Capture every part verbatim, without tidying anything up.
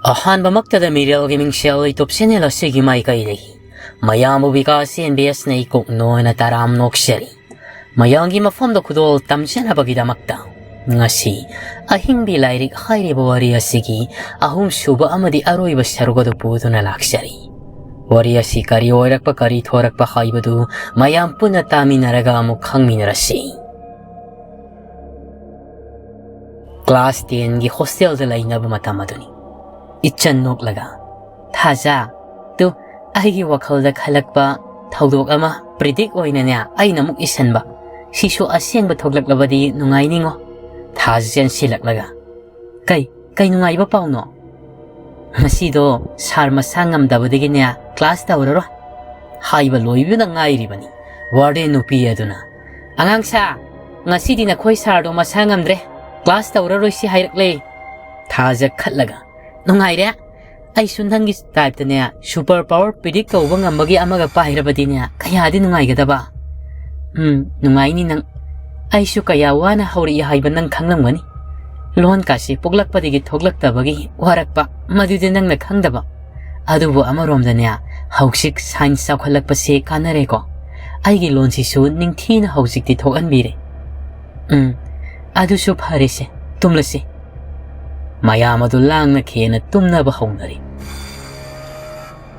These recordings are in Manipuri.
ꯑꯍꯥꯟꯕꯃꯛꯇꯗ ꯃꯤꯔꯦꯜꯒꯤ ꯃꯤꯡꯁꯦꯜ YouTube channel ꯑꯁꯤꯒꯤ ꯃꯥꯏꯀꯩꯗꯒꯤ ꯃꯌꯥꯝꯕꯨ ꯕꯤꯀꯥꯁ ꯑꯦꯟ ꯕꯤ ꯑꯦꯁꯅ ꯏꯀꯣꯛ ꯅꯣꯏꯅ ꯇꯔꯥꯝ ꯅꯣꯛꯆꯔꯤ꯫ ꯃꯌꯥꯝꯒꯤ ꯃꯐꯝꯗ ꯈꯨꯗꯣꯜ ꯇꯝꯖꯅꯕꯒꯤꯗꯃꯛꯇ ꯉꯁꯤ ꯑꯍꯤꯡꯕꯤ ꯂꯥꯏꯔꯤꯛ ꯍꯥꯏꯔꯤꯕ ꯋꯥꯔꯤ ꯑꯁꯤꯒꯤ ꯑꯍꯨꯝꯁꯨꯕ ꯑꯃꯗꯤ ꯑꯔꯣꯏꯕ ꯁꯔꯨꯛ ꯑꯗꯨ ꯄꯨꯗꯨꯅ ꯂꯥꯛꯆꯔꯤ꯫ ꯋꯥꯔꯤ ꯑꯁꯤ ꯀꯔꯤ ꯑꯣꯏꯔꯛꯄ, ꯀꯔꯤ ꯊꯣꯔꯛꯄ ꯍꯥꯏꯕꯗꯨ ꯃꯌꯥꯝ ꯄꯨꯟꯅ ꯇꯥꯃꯤꯟꯅꯔꯒ ꯑꯃꯨꯛ ꯈꯪꯃꯤꯟꯅꯔꯁꯤ꯫ Class ten ꯒꯤ hostel ꯗ ꯂꯩꯅꯕ ꯃꯇꯝ ꯑꯗꯨꯅꯤ꯫ ꯏꯆꯟ ꯅꯣꯛꯂꯒ, "ꯊꯥꯖ, ꯇꯨ, ꯑꯩꯒꯤ ꯋꯥꯈꯜꯗ ꯈꯜꯂꯛꯄ ꯊꯧꯗꯣꯛ ꯑꯃ predict ꯑꯣꯏꯅꯅꯦ ꯑꯩꯅ ꯑꯃꯨꯛ ꯏꯁꯟꯕ꯫ ꯁꯤꯁꯨ ꯑꯁꯦꯡꯕ ꯊꯣꯛꯂꯛꯂꯕꯗꯤ ꯅꯨꯡꯉꯥꯏꯅꯤꯉꯣ?" ꯊꯥꯖ ꯆꯦꯟꯁꯤꯜꯂꯛꯂꯒ, "ꯀꯩ, ꯀꯩ ꯅꯨꯡꯉꯥꯏꯕ ꯄꯥꯎꯅꯣ?" "ꯉꯁꯤꯗꯣ sir ꯃꯁꯥ ꯉꯝꯗꯕꯗꯒꯤꯅꯦ class ꯇꯧꯔꯔꯣꯏ" ꯍꯥꯏꯕ ꯂꯣꯏꯕꯗ ꯉꯥꯏꯔꯤꯕꯅꯤ꯫ Warden ꯅꯨꯄꯤ ꯑꯗꯨꯅ, "ꯑꯉꯥꯡ ꯁꯥ, ꯉꯁꯤꯗꯤ ꯅꯈꯣꯏ sir ꯗꯣ ꯃꯁꯥ ꯉꯝꯗ꯭ꯔꯦ, class ꯇꯧꯔꯔꯣꯏꯁꯤ ꯍꯥꯏꯔꯛꯂꯦ"꯫ ꯊꯥꯖ ꯈꯠꯂꯒ, "ꯅꯨꯡꯉꯥꯏꯔꯦ꯫ ꯑꯩꯁꯨ ꯅꯪꯒꯤ type ꯇꯅꯦ super power predict ꯇꯧꯕ ꯉꯝꯕꯒꯤ ꯑꯃꯒ ꯄꯥꯏꯔꯕꯗꯤꯅꯦ ꯀꯌꯥꯗꯤ ꯅꯨꯡꯉꯥꯏꯒꯗꯕ꯫ ꯎꯝ, ꯅꯨꯡꯉꯥꯏꯅꯤ ꯅꯪ꯫ ꯑꯩꯁꯨ ꯀꯌꯥ ꯋꯥꯅ ꯍꯧꯔꯛꯏ ꯍꯥꯏꯕ ꯅꯪ ꯈꯪꯂꯝꯒꯅꯤ꯫ ꯂꯣꯟ ꯀꯥꯁꯦ ꯄꯣꯛꯂꯛꯄꯗꯒꯤ ꯊꯣꯛꯂꯛꯇꯕꯒꯤ ꯋꯥꯔꯛꯄ, ꯃꯗꯨꯗꯤ ꯅꯪꯅ ꯈꯪꯗꯕ꯫ ꯑꯗꯨꯕꯨ ꯑꯃꯔꯣꯝꯗꯅꯦ, ꯍꯧꯖꯤꯛ science ꯆꯥꯎꯈꯠꯂꯛꯄꯁꯦ ꯀꯥꯟꯅꯔꯦꯀꯣ꯫ ꯑꯩꯒꯤ ꯂꯣꯟꯁꯤꯁꯨ ꯅꯤꯡꯊꯤꯅ ꯍꯧꯖꯤꯛꯇꯤ ꯊꯣꯛꯍꯟꯕꯤꯔꯦ꯫ ꯎꯝ, ꯑꯗꯨꯁꯨ ꯐꯔꯦꯁꯦ, ꯇꯨꯝꯂꯁꯤ"꯫ ꯃꯌꯥꯝ ꯑꯗꯨ ꯂꯥꯡꯅ ꯈꯦꯅ ꯇꯨꯝꯅꯕ ꯍꯧꯅꯔꯤ꯫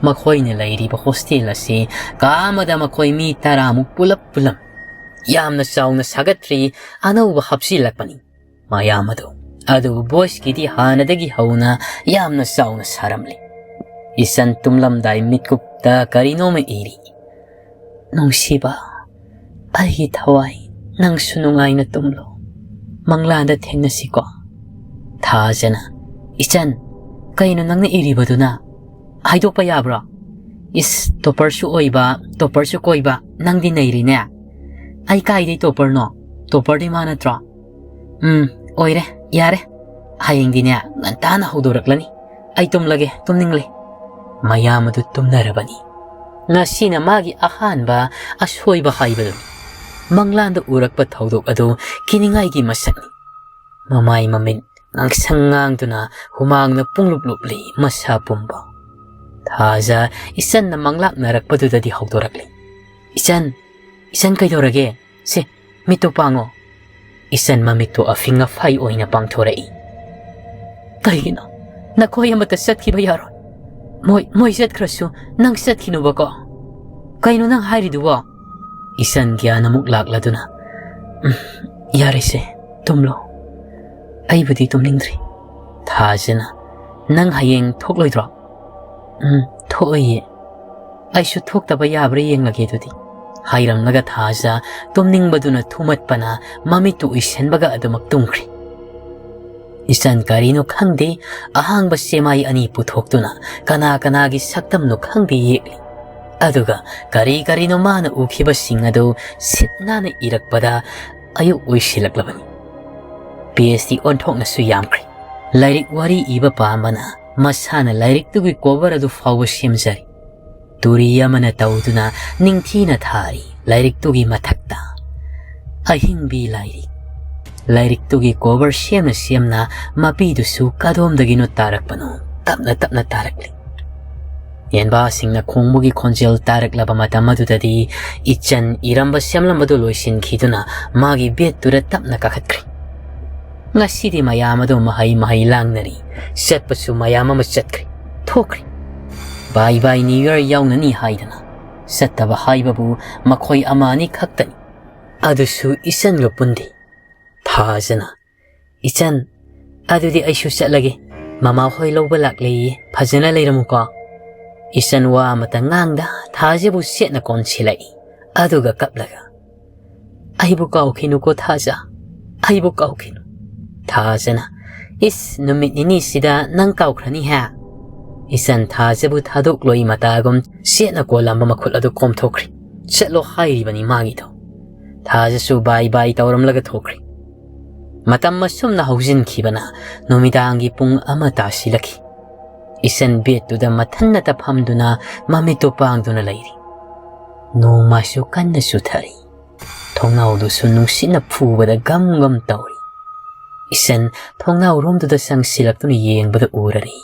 ꯃꯈꯣꯏꯅ ꯂꯩꯔꯤꯕ hostel ꯑꯁꯤ ꯀꯥ ꯑꯃꯗ ꯃꯈꯣꯏ ꯃꯤ ꯇꯔꯥꯃꯨꯛ ꯄꯨꯂꯞ ꯄꯨꯜꯂꯝ꯫ ꯌꯥꯝꯅ ꯆꯥꯎꯅ ꯁꯥꯒꯠꯇ꯭ꯔꯤ, ꯑꯅꯧꯕ ꯍꯥꯞꯆꯤꯜꯂꯛꯄꯅꯤ꯫ ꯃꯌꯥꯝ ꯑꯗꯨ, ꯑꯗꯨꯕꯨ boys ꯀꯤꯗꯤ ꯍꯥꯟꯅꯗꯒꯤ ꯍꯧꯅ ꯌꯥꯝꯅ ꯆꯥꯎꯅ ꯁꯥꯔꯝꯂꯤ꯫ ꯏꯆꯟ ꯇꯨꯝꯂꯝꯗꯥꯏ ꯃꯤꯠꯀꯨꯞꯇ ꯀꯔꯤꯅꯣꯃ ꯏꯔꯤ꯫ "ꯅꯨꯡꯁꯤꯕ, ꯑꯩꯒꯤ ꯊꯋꯥꯏ, ꯅꯪꯁꯨ ꯅꯨꯡꯉꯥꯏꯅ ꯇꯨꯝꯂꯣ꯫ ꯃꯪꯂꯥꯟꯗ ꯊꯦꯡꯅꯁꯤꯀꯣ"꯫ ꯊꯥꯖꯅ, "ꯏꯆꯟ, ꯀꯩꯅꯣ ꯅꯪꯅ ꯏꯔꯤꯕꯗꯨꯅ? ꯍꯥꯏꯗꯣꯛꯄ ꯌꯥꯕ꯭ꯔꯣ? ꯏꯁ, topper ꯁꯨ ꯑꯣꯏꯕ, topper ꯁꯨ ꯀꯣꯏꯕ, ꯅꯪꯗꯤ ꯅꯩꯔꯤꯅꯦ꯫ ꯑꯩ ꯀꯥꯏꯗꯩ topper ꯅꯣ? Topper ꯗꯤ ꯃꯥ ꯅꯠꯇ꯭ꯔꯣ? ꯎꯝ, ꯑꯣꯏꯔꯦ, ꯌꯥꯔꯦ꯫ ꯍꯌꯦꯡꯗꯤꯅꯦ ꯉꯟꯇꯥꯅ ꯍꯧꯗꯣꯔꯛꯂꯅꯤ꯫ ꯑꯩ ꯇꯨꯝꯂꯒꯦ, ꯇꯨꯝꯅꯤꯡꯂꯦ"꯫ ꯃꯌꯥꯝ ꯑꯗꯨ ꯇꯨꯝꯅꯔꯕꯅꯤ꯫ ꯉꯁꯤꯅ ꯃꯥꯒꯤ ꯑꯍꯥꯟꯕ ꯑꯁꯣꯏꯕ ꯍꯥꯏꯕꯗꯨꯅꯤ꯫ ꯃꯪꯂꯥꯟꯗ ꯎꯔꯛꯄ ꯊꯧꯗꯣꯛ ꯑꯗꯨ ꯀꯤꯅꯤꯡꯉꯥꯏꯒꯤ ꯃꯁꯛꯅꯤ꯫ ꯃꯃꯥꯏ ꯃꯃꯤꯠ ꯉꯥꯡꯁꯪ ꯉꯥꯡꯗꯨꯅ ꯍꯨꯃꯥꯡꯅ ꯄꯨꯡꯂꯨꯞ ꯂꯨꯞꯂꯤ ꯃꯁꯥ ꯄꯨꯝꯕ꯫ ꯊꯥꯖ ꯏꯆꯟꯅ ꯃꯪꯂꯥꯛꯅꯔꯛꯄꯗꯨꯗꯗꯤ ꯍꯧꯗꯣꯔꯛꯂꯤ꯫ "ꯏꯆꯟ, ꯏꯆꯟ ꯀꯩꯗꯧꯔꯒꯦ? ꯁꯦ, ꯃꯤꯠꯇꯣ ꯄꯥꯡꯉꯣ꯫" ꯏꯆꯟ ꯃꯃꯤꯠꯇꯣ ꯑꯐꯤꯡ ꯑꯐꯥꯏ ꯑꯣꯏꯅ ꯄꯥꯡꯊꯣꯔꯛꯏ꯫ "ꯀꯩꯒꯤꯅꯣ? ꯅꯈꯣꯏ ꯑꯃꯠꯇ ꯆꯠꯈꯤꯕ ꯌꯥꯔꯣꯏ꯫ ꯃꯣꯏ, ꯃꯣꯏ ꯆꯠꯈ꯭ꯔꯁꯨ ꯅꯪ ꯆꯠꯈꯤꯅꯨꯕꯀꯣ꯫" "ꯀꯩꯅꯣ ꯅꯪ ꯍꯥꯏꯔꯤꯗꯨꯕꯣ?" ꯏꯆꯟ ꯒ꯭ꯌꯥꯟ ꯑꯃꯨꯛ ꯂꯥꯛꯂꯗꯨꯅ, "ꯎꯝ, ꯌꯥꯔꯦꯁꯦ, ꯇꯨꯝꯂꯣ꯫ ꯑꯩꯕꯨꯗꯤ ꯇꯨꯝꯅꯤꯡꯗ꯭ꯔꯤ꯫" ꯊꯥꯖꯅ, "ꯅꯪ ꯍꯌꯦꯡ ꯊꯣꯛꯂꯣꯏꯗ꯭ꯔꯣ?" "ꯎꯝ, ꯊꯣꯛꯑꯣꯏꯌꯦ꯫" "ꯑꯩꯁꯨ ꯊꯣꯛꯇꯕ ꯌꯥꯕ꯭ꯔꯥ ꯌꯦꯡꯂꯒꯦ ꯑꯗꯨꯗꯤ꯫" ꯍꯥꯏꯔꯝꯂꯒ ꯊꯥꯖ ꯇꯨꯝꯅꯤꯡꯕꯗꯨꯅ ꯊꯨꯃꯠꯄꯅ ꯃꯃꯤꯠꯇꯨ ꯎꯏꯁꯟꯕꯒ ꯑꯗꯨꯃꯛ ꯇꯨꯝꯈ꯭ꯔꯦ꯫ ꯏꯆꯟ ꯀꯔꯤꯅꯣ ꯈꯪꯗꯦ, ꯑꯍꯥꯡꯕ ꯆꯦꯃꯥꯏ ꯑꯅꯤ ꯄꯨꯊꯣꯛꯇꯨꯅ ꯀꯅꯥ ꯀꯅꯥꯒꯤ ꯁꯛꯇꯝꯅꯣ ꯈꯪꯗꯦ ꯌꯦꯛꯂꯤ꯫ ꯑꯗꯨꯒ ꯀꯔꯤ ꯀꯔꯤꯅꯣ ꯃꯥꯅ ꯎꯈꯤꯕꯁꯤꯡ ꯑꯗꯨ ꯁꯤꯠ ꯅꯥꯟꯅ ꯏꯔꯛꯄꯗ ꯑꯌꯨꯛ ꯑꯣꯏꯁꯤꯜꯂꯛꯂꯕꯅꯤ꯫ ꯄꯦꯖꯇꯤ ꯑꯣꯟꯊꯣꯛꯅꯁꯨ ꯌꯥꯝꯈ꯭ꯔꯦ꯫ ꯂꯥꯏꯔꯤꯛ ꯋꯥꯔꯤ ꯏꯕ ꯄꯥꯝꯕꯅ ꯃꯁꯥꯅ ꯂꯥꯏꯔꯤꯛꯇꯨꯒꯤ ꯀꯣꯚꯔ ꯑꯗꯨ ꯐꯥꯎꯕ ꯁꯦꯝꯖꯔꯤ꯫ ꯇꯨꯔꯤ ꯑꯃꯅ ꯇꯧꯗꯨꯅ ꯅꯤꯡꯊꯤꯅ ꯊꯥꯔꯤ ꯂꯥꯏꯔꯤꯛꯇꯨꯒꯤ ꯃꯊꯛꯇ꯫ ꯑꯍꯤꯡꯕꯤ ꯂꯥꯏꯔꯤꯛ꯫ ꯂꯥꯏꯔꯤꯛꯇꯨꯒꯤ ꯀꯣꯚꯔ ꯁꯦꯝꯅ ꯁꯦꯝꯅ ꯃꯄꯤꯗꯨꯁꯨ ꯀꯗꯣꯝꯗꯒꯤꯅꯣ ꯇꯥꯔꯛꯄꯅꯣ ꯇꯞꯅ ꯇꯞꯅ ꯇꯥꯔꯛꯂꯤ꯫ ꯌꯦꯟꯕꯥꯁꯤꯡꯅ ꯈꯣꯡꯕꯒꯤ ꯈꯣꯟꯖꯦꯜ ꯇꯥꯔꯛꯂꯕ ꯃꯇꯝ ꯑꯗꯨꯗꯗꯤ ꯏꯆꯟ ꯏꯔꯝꯕ ꯁꯦꯝꯂꯝꯕꯗꯨ ꯂꯣꯏꯁꯤꯟꯈꯤꯗꯨꯅ ꯃꯥꯒꯤ ꯕꯦꯗꯇꯨꯗ ꯇꯞꯅ ꯀꯥꯈꯠꯈ꯭ꯔꯦ꯫ ꯉꯁꯤꯗꯤ ꯃꯌꯥꯝ ꯑꯗꯨ ꯃꯍꯩ ꯃꯍꯩ ꯂꯥꯡꯅꯔꯤ꯫ ꯆꯠꯄꯁꯨ ꯃꯌꯥꯝ ꯑꯃ ꯆꯠꯈ꯭ꯔꯦ, ꯊꯣꯛꯈ꯭ꯔꯦ꯫ "ꯕꯥꯏ ꯕꯥꯏ ꯅ꯭ꯌꯨ ꯌꯔ ꯌꯥꯎꯅꯅꯤ" ꯍꯥꯏꯗꯅ ꯆꯠꯇꯕ ꯍꯥꯏꯕꯕꯨ ꯃꯈꯣꯏ ꯑꯃ ꯑꯅꯤ ꯈꯛꯇꯅꯤ꯫ ꯑꯗꯨꯁꯨ ꯏꯆꯟꯒ ꯄꯨꯟꯗꯦ꯫ ꯊꯥꯖꯅ, "ꯏꯆꯟ, ꯑꯗꯨꯗꯤ ꯑꯩꯁꯨ ꯆꯠꯂꯒꯦ꯫ ꯃꯃꯥ ꯍꯣꯏ ꯂꯧꯕ ꯂꯥꯛꯂꯦꯌꯦ꯫ ꯐꯖꯅ ꯂꯩꯔꯝꯃꯨꯀꯣ꯫" ꯏꯆꯟ ꯋꯥ ꯑꯃꯇ ꯉꯥꯡꯗ ꯊꯥꯖꯕꯨ ꯁꯦꯠꯅ ꯀꯣꯟꯁꯤꯜꯂꯛꯏ꯫ ꯑꯗꯨꯒ ꯀꯞꯂꯒ, "ꯑꯩꯕꯨ ꯀꯥꯎꯈꯤꯅꯨꯀꯣ ꯊꯥꯖ, ꯑꯩꯕꯨ ꯀꯥꯎꯈꯤꯅꯨ꯫" ꯊꯥꯖꯅ, "ꯏꯁ, ꯅꯨꯃꯤꯠ ꯅꯤꯅꯤꯁꯤꯗ ꯅꯪ ꯀꯥꯎꯈ꯭ꯔꯅꯤ ꯍꯥ?" ꯏꯆꯟ ꯊꯥꯖꯕꯨ ꯊꯥꯗꯣꯛꯂꯣꯏ ꯃꯇꯥꯒꯨꯝ ꯁꯦꯠꯅ ꯀꯣꯜꯂꯝꯕ ꯃꯈꯨꯠ ꯑꯗꯨ ꯀꯣꯝꯊꯣꯛꯈ꯭ꯔꯦ꯫ "ꯆꯠꯂꯣ ꯍꯥꯏꯔꯤꯕꯅꯤ ꯃꯥꯒꯤꯗꯣ꯫" ꯊꯥꯖꯁꯨ ꯕꯥꯏ ꯕꯥꯏ ꯇꯧꯔꯝꯂꯒ ꯊꯣꯛꯈ꯭ꯔꯦ꯫ ꯃꯇꯝ ꯑꯁꯨꯝꯅ ꯍꯧꯖꯤꯟꯈꯤꯕꯅ ꯅꯨꯃꯤꯗꯥꯡꯒꯤ ꯄꯨꯡ ꯑꯃ ꯇꯥꯁꯤꯜꯂꯛꯈꯤ꯫ ꯏꯆꯟ ꯕꯦꯗꯇꯨꯗ ꯃꯊꯟꯅꯇ ꯐꯝꯗꯨꯅ ꯃꯃꯤꯠꯇꯨ ꯄꯥꯡꯗꯨꯅ ꯂꯩꯔꯤ꯫ ꯅꯣꯡꯃꯁꯨ ꯀꯟꯅ ꯆꯨꯊꯔꯤ꯫ ꯊꯣꯡꯅꯥꯎꯗꯨꯁꯨ ꯅꯨꯡꯁꯤꯠꯅ ꯐꯨꯕꯗ ꯒꯝ ꯒꯝ ꯇꯧꯔꯤ꯫ ꯏꯁꯟ ꯊꯣꯡꯅꯥꯎꯔꯣꯝꯗꯨꯗ ꯆꯪꯁꯤꯜꯂꯛꯇꯨꯅ ꯌꯦꯡꯕꯗ ꯎꯔꯔꯤ꯫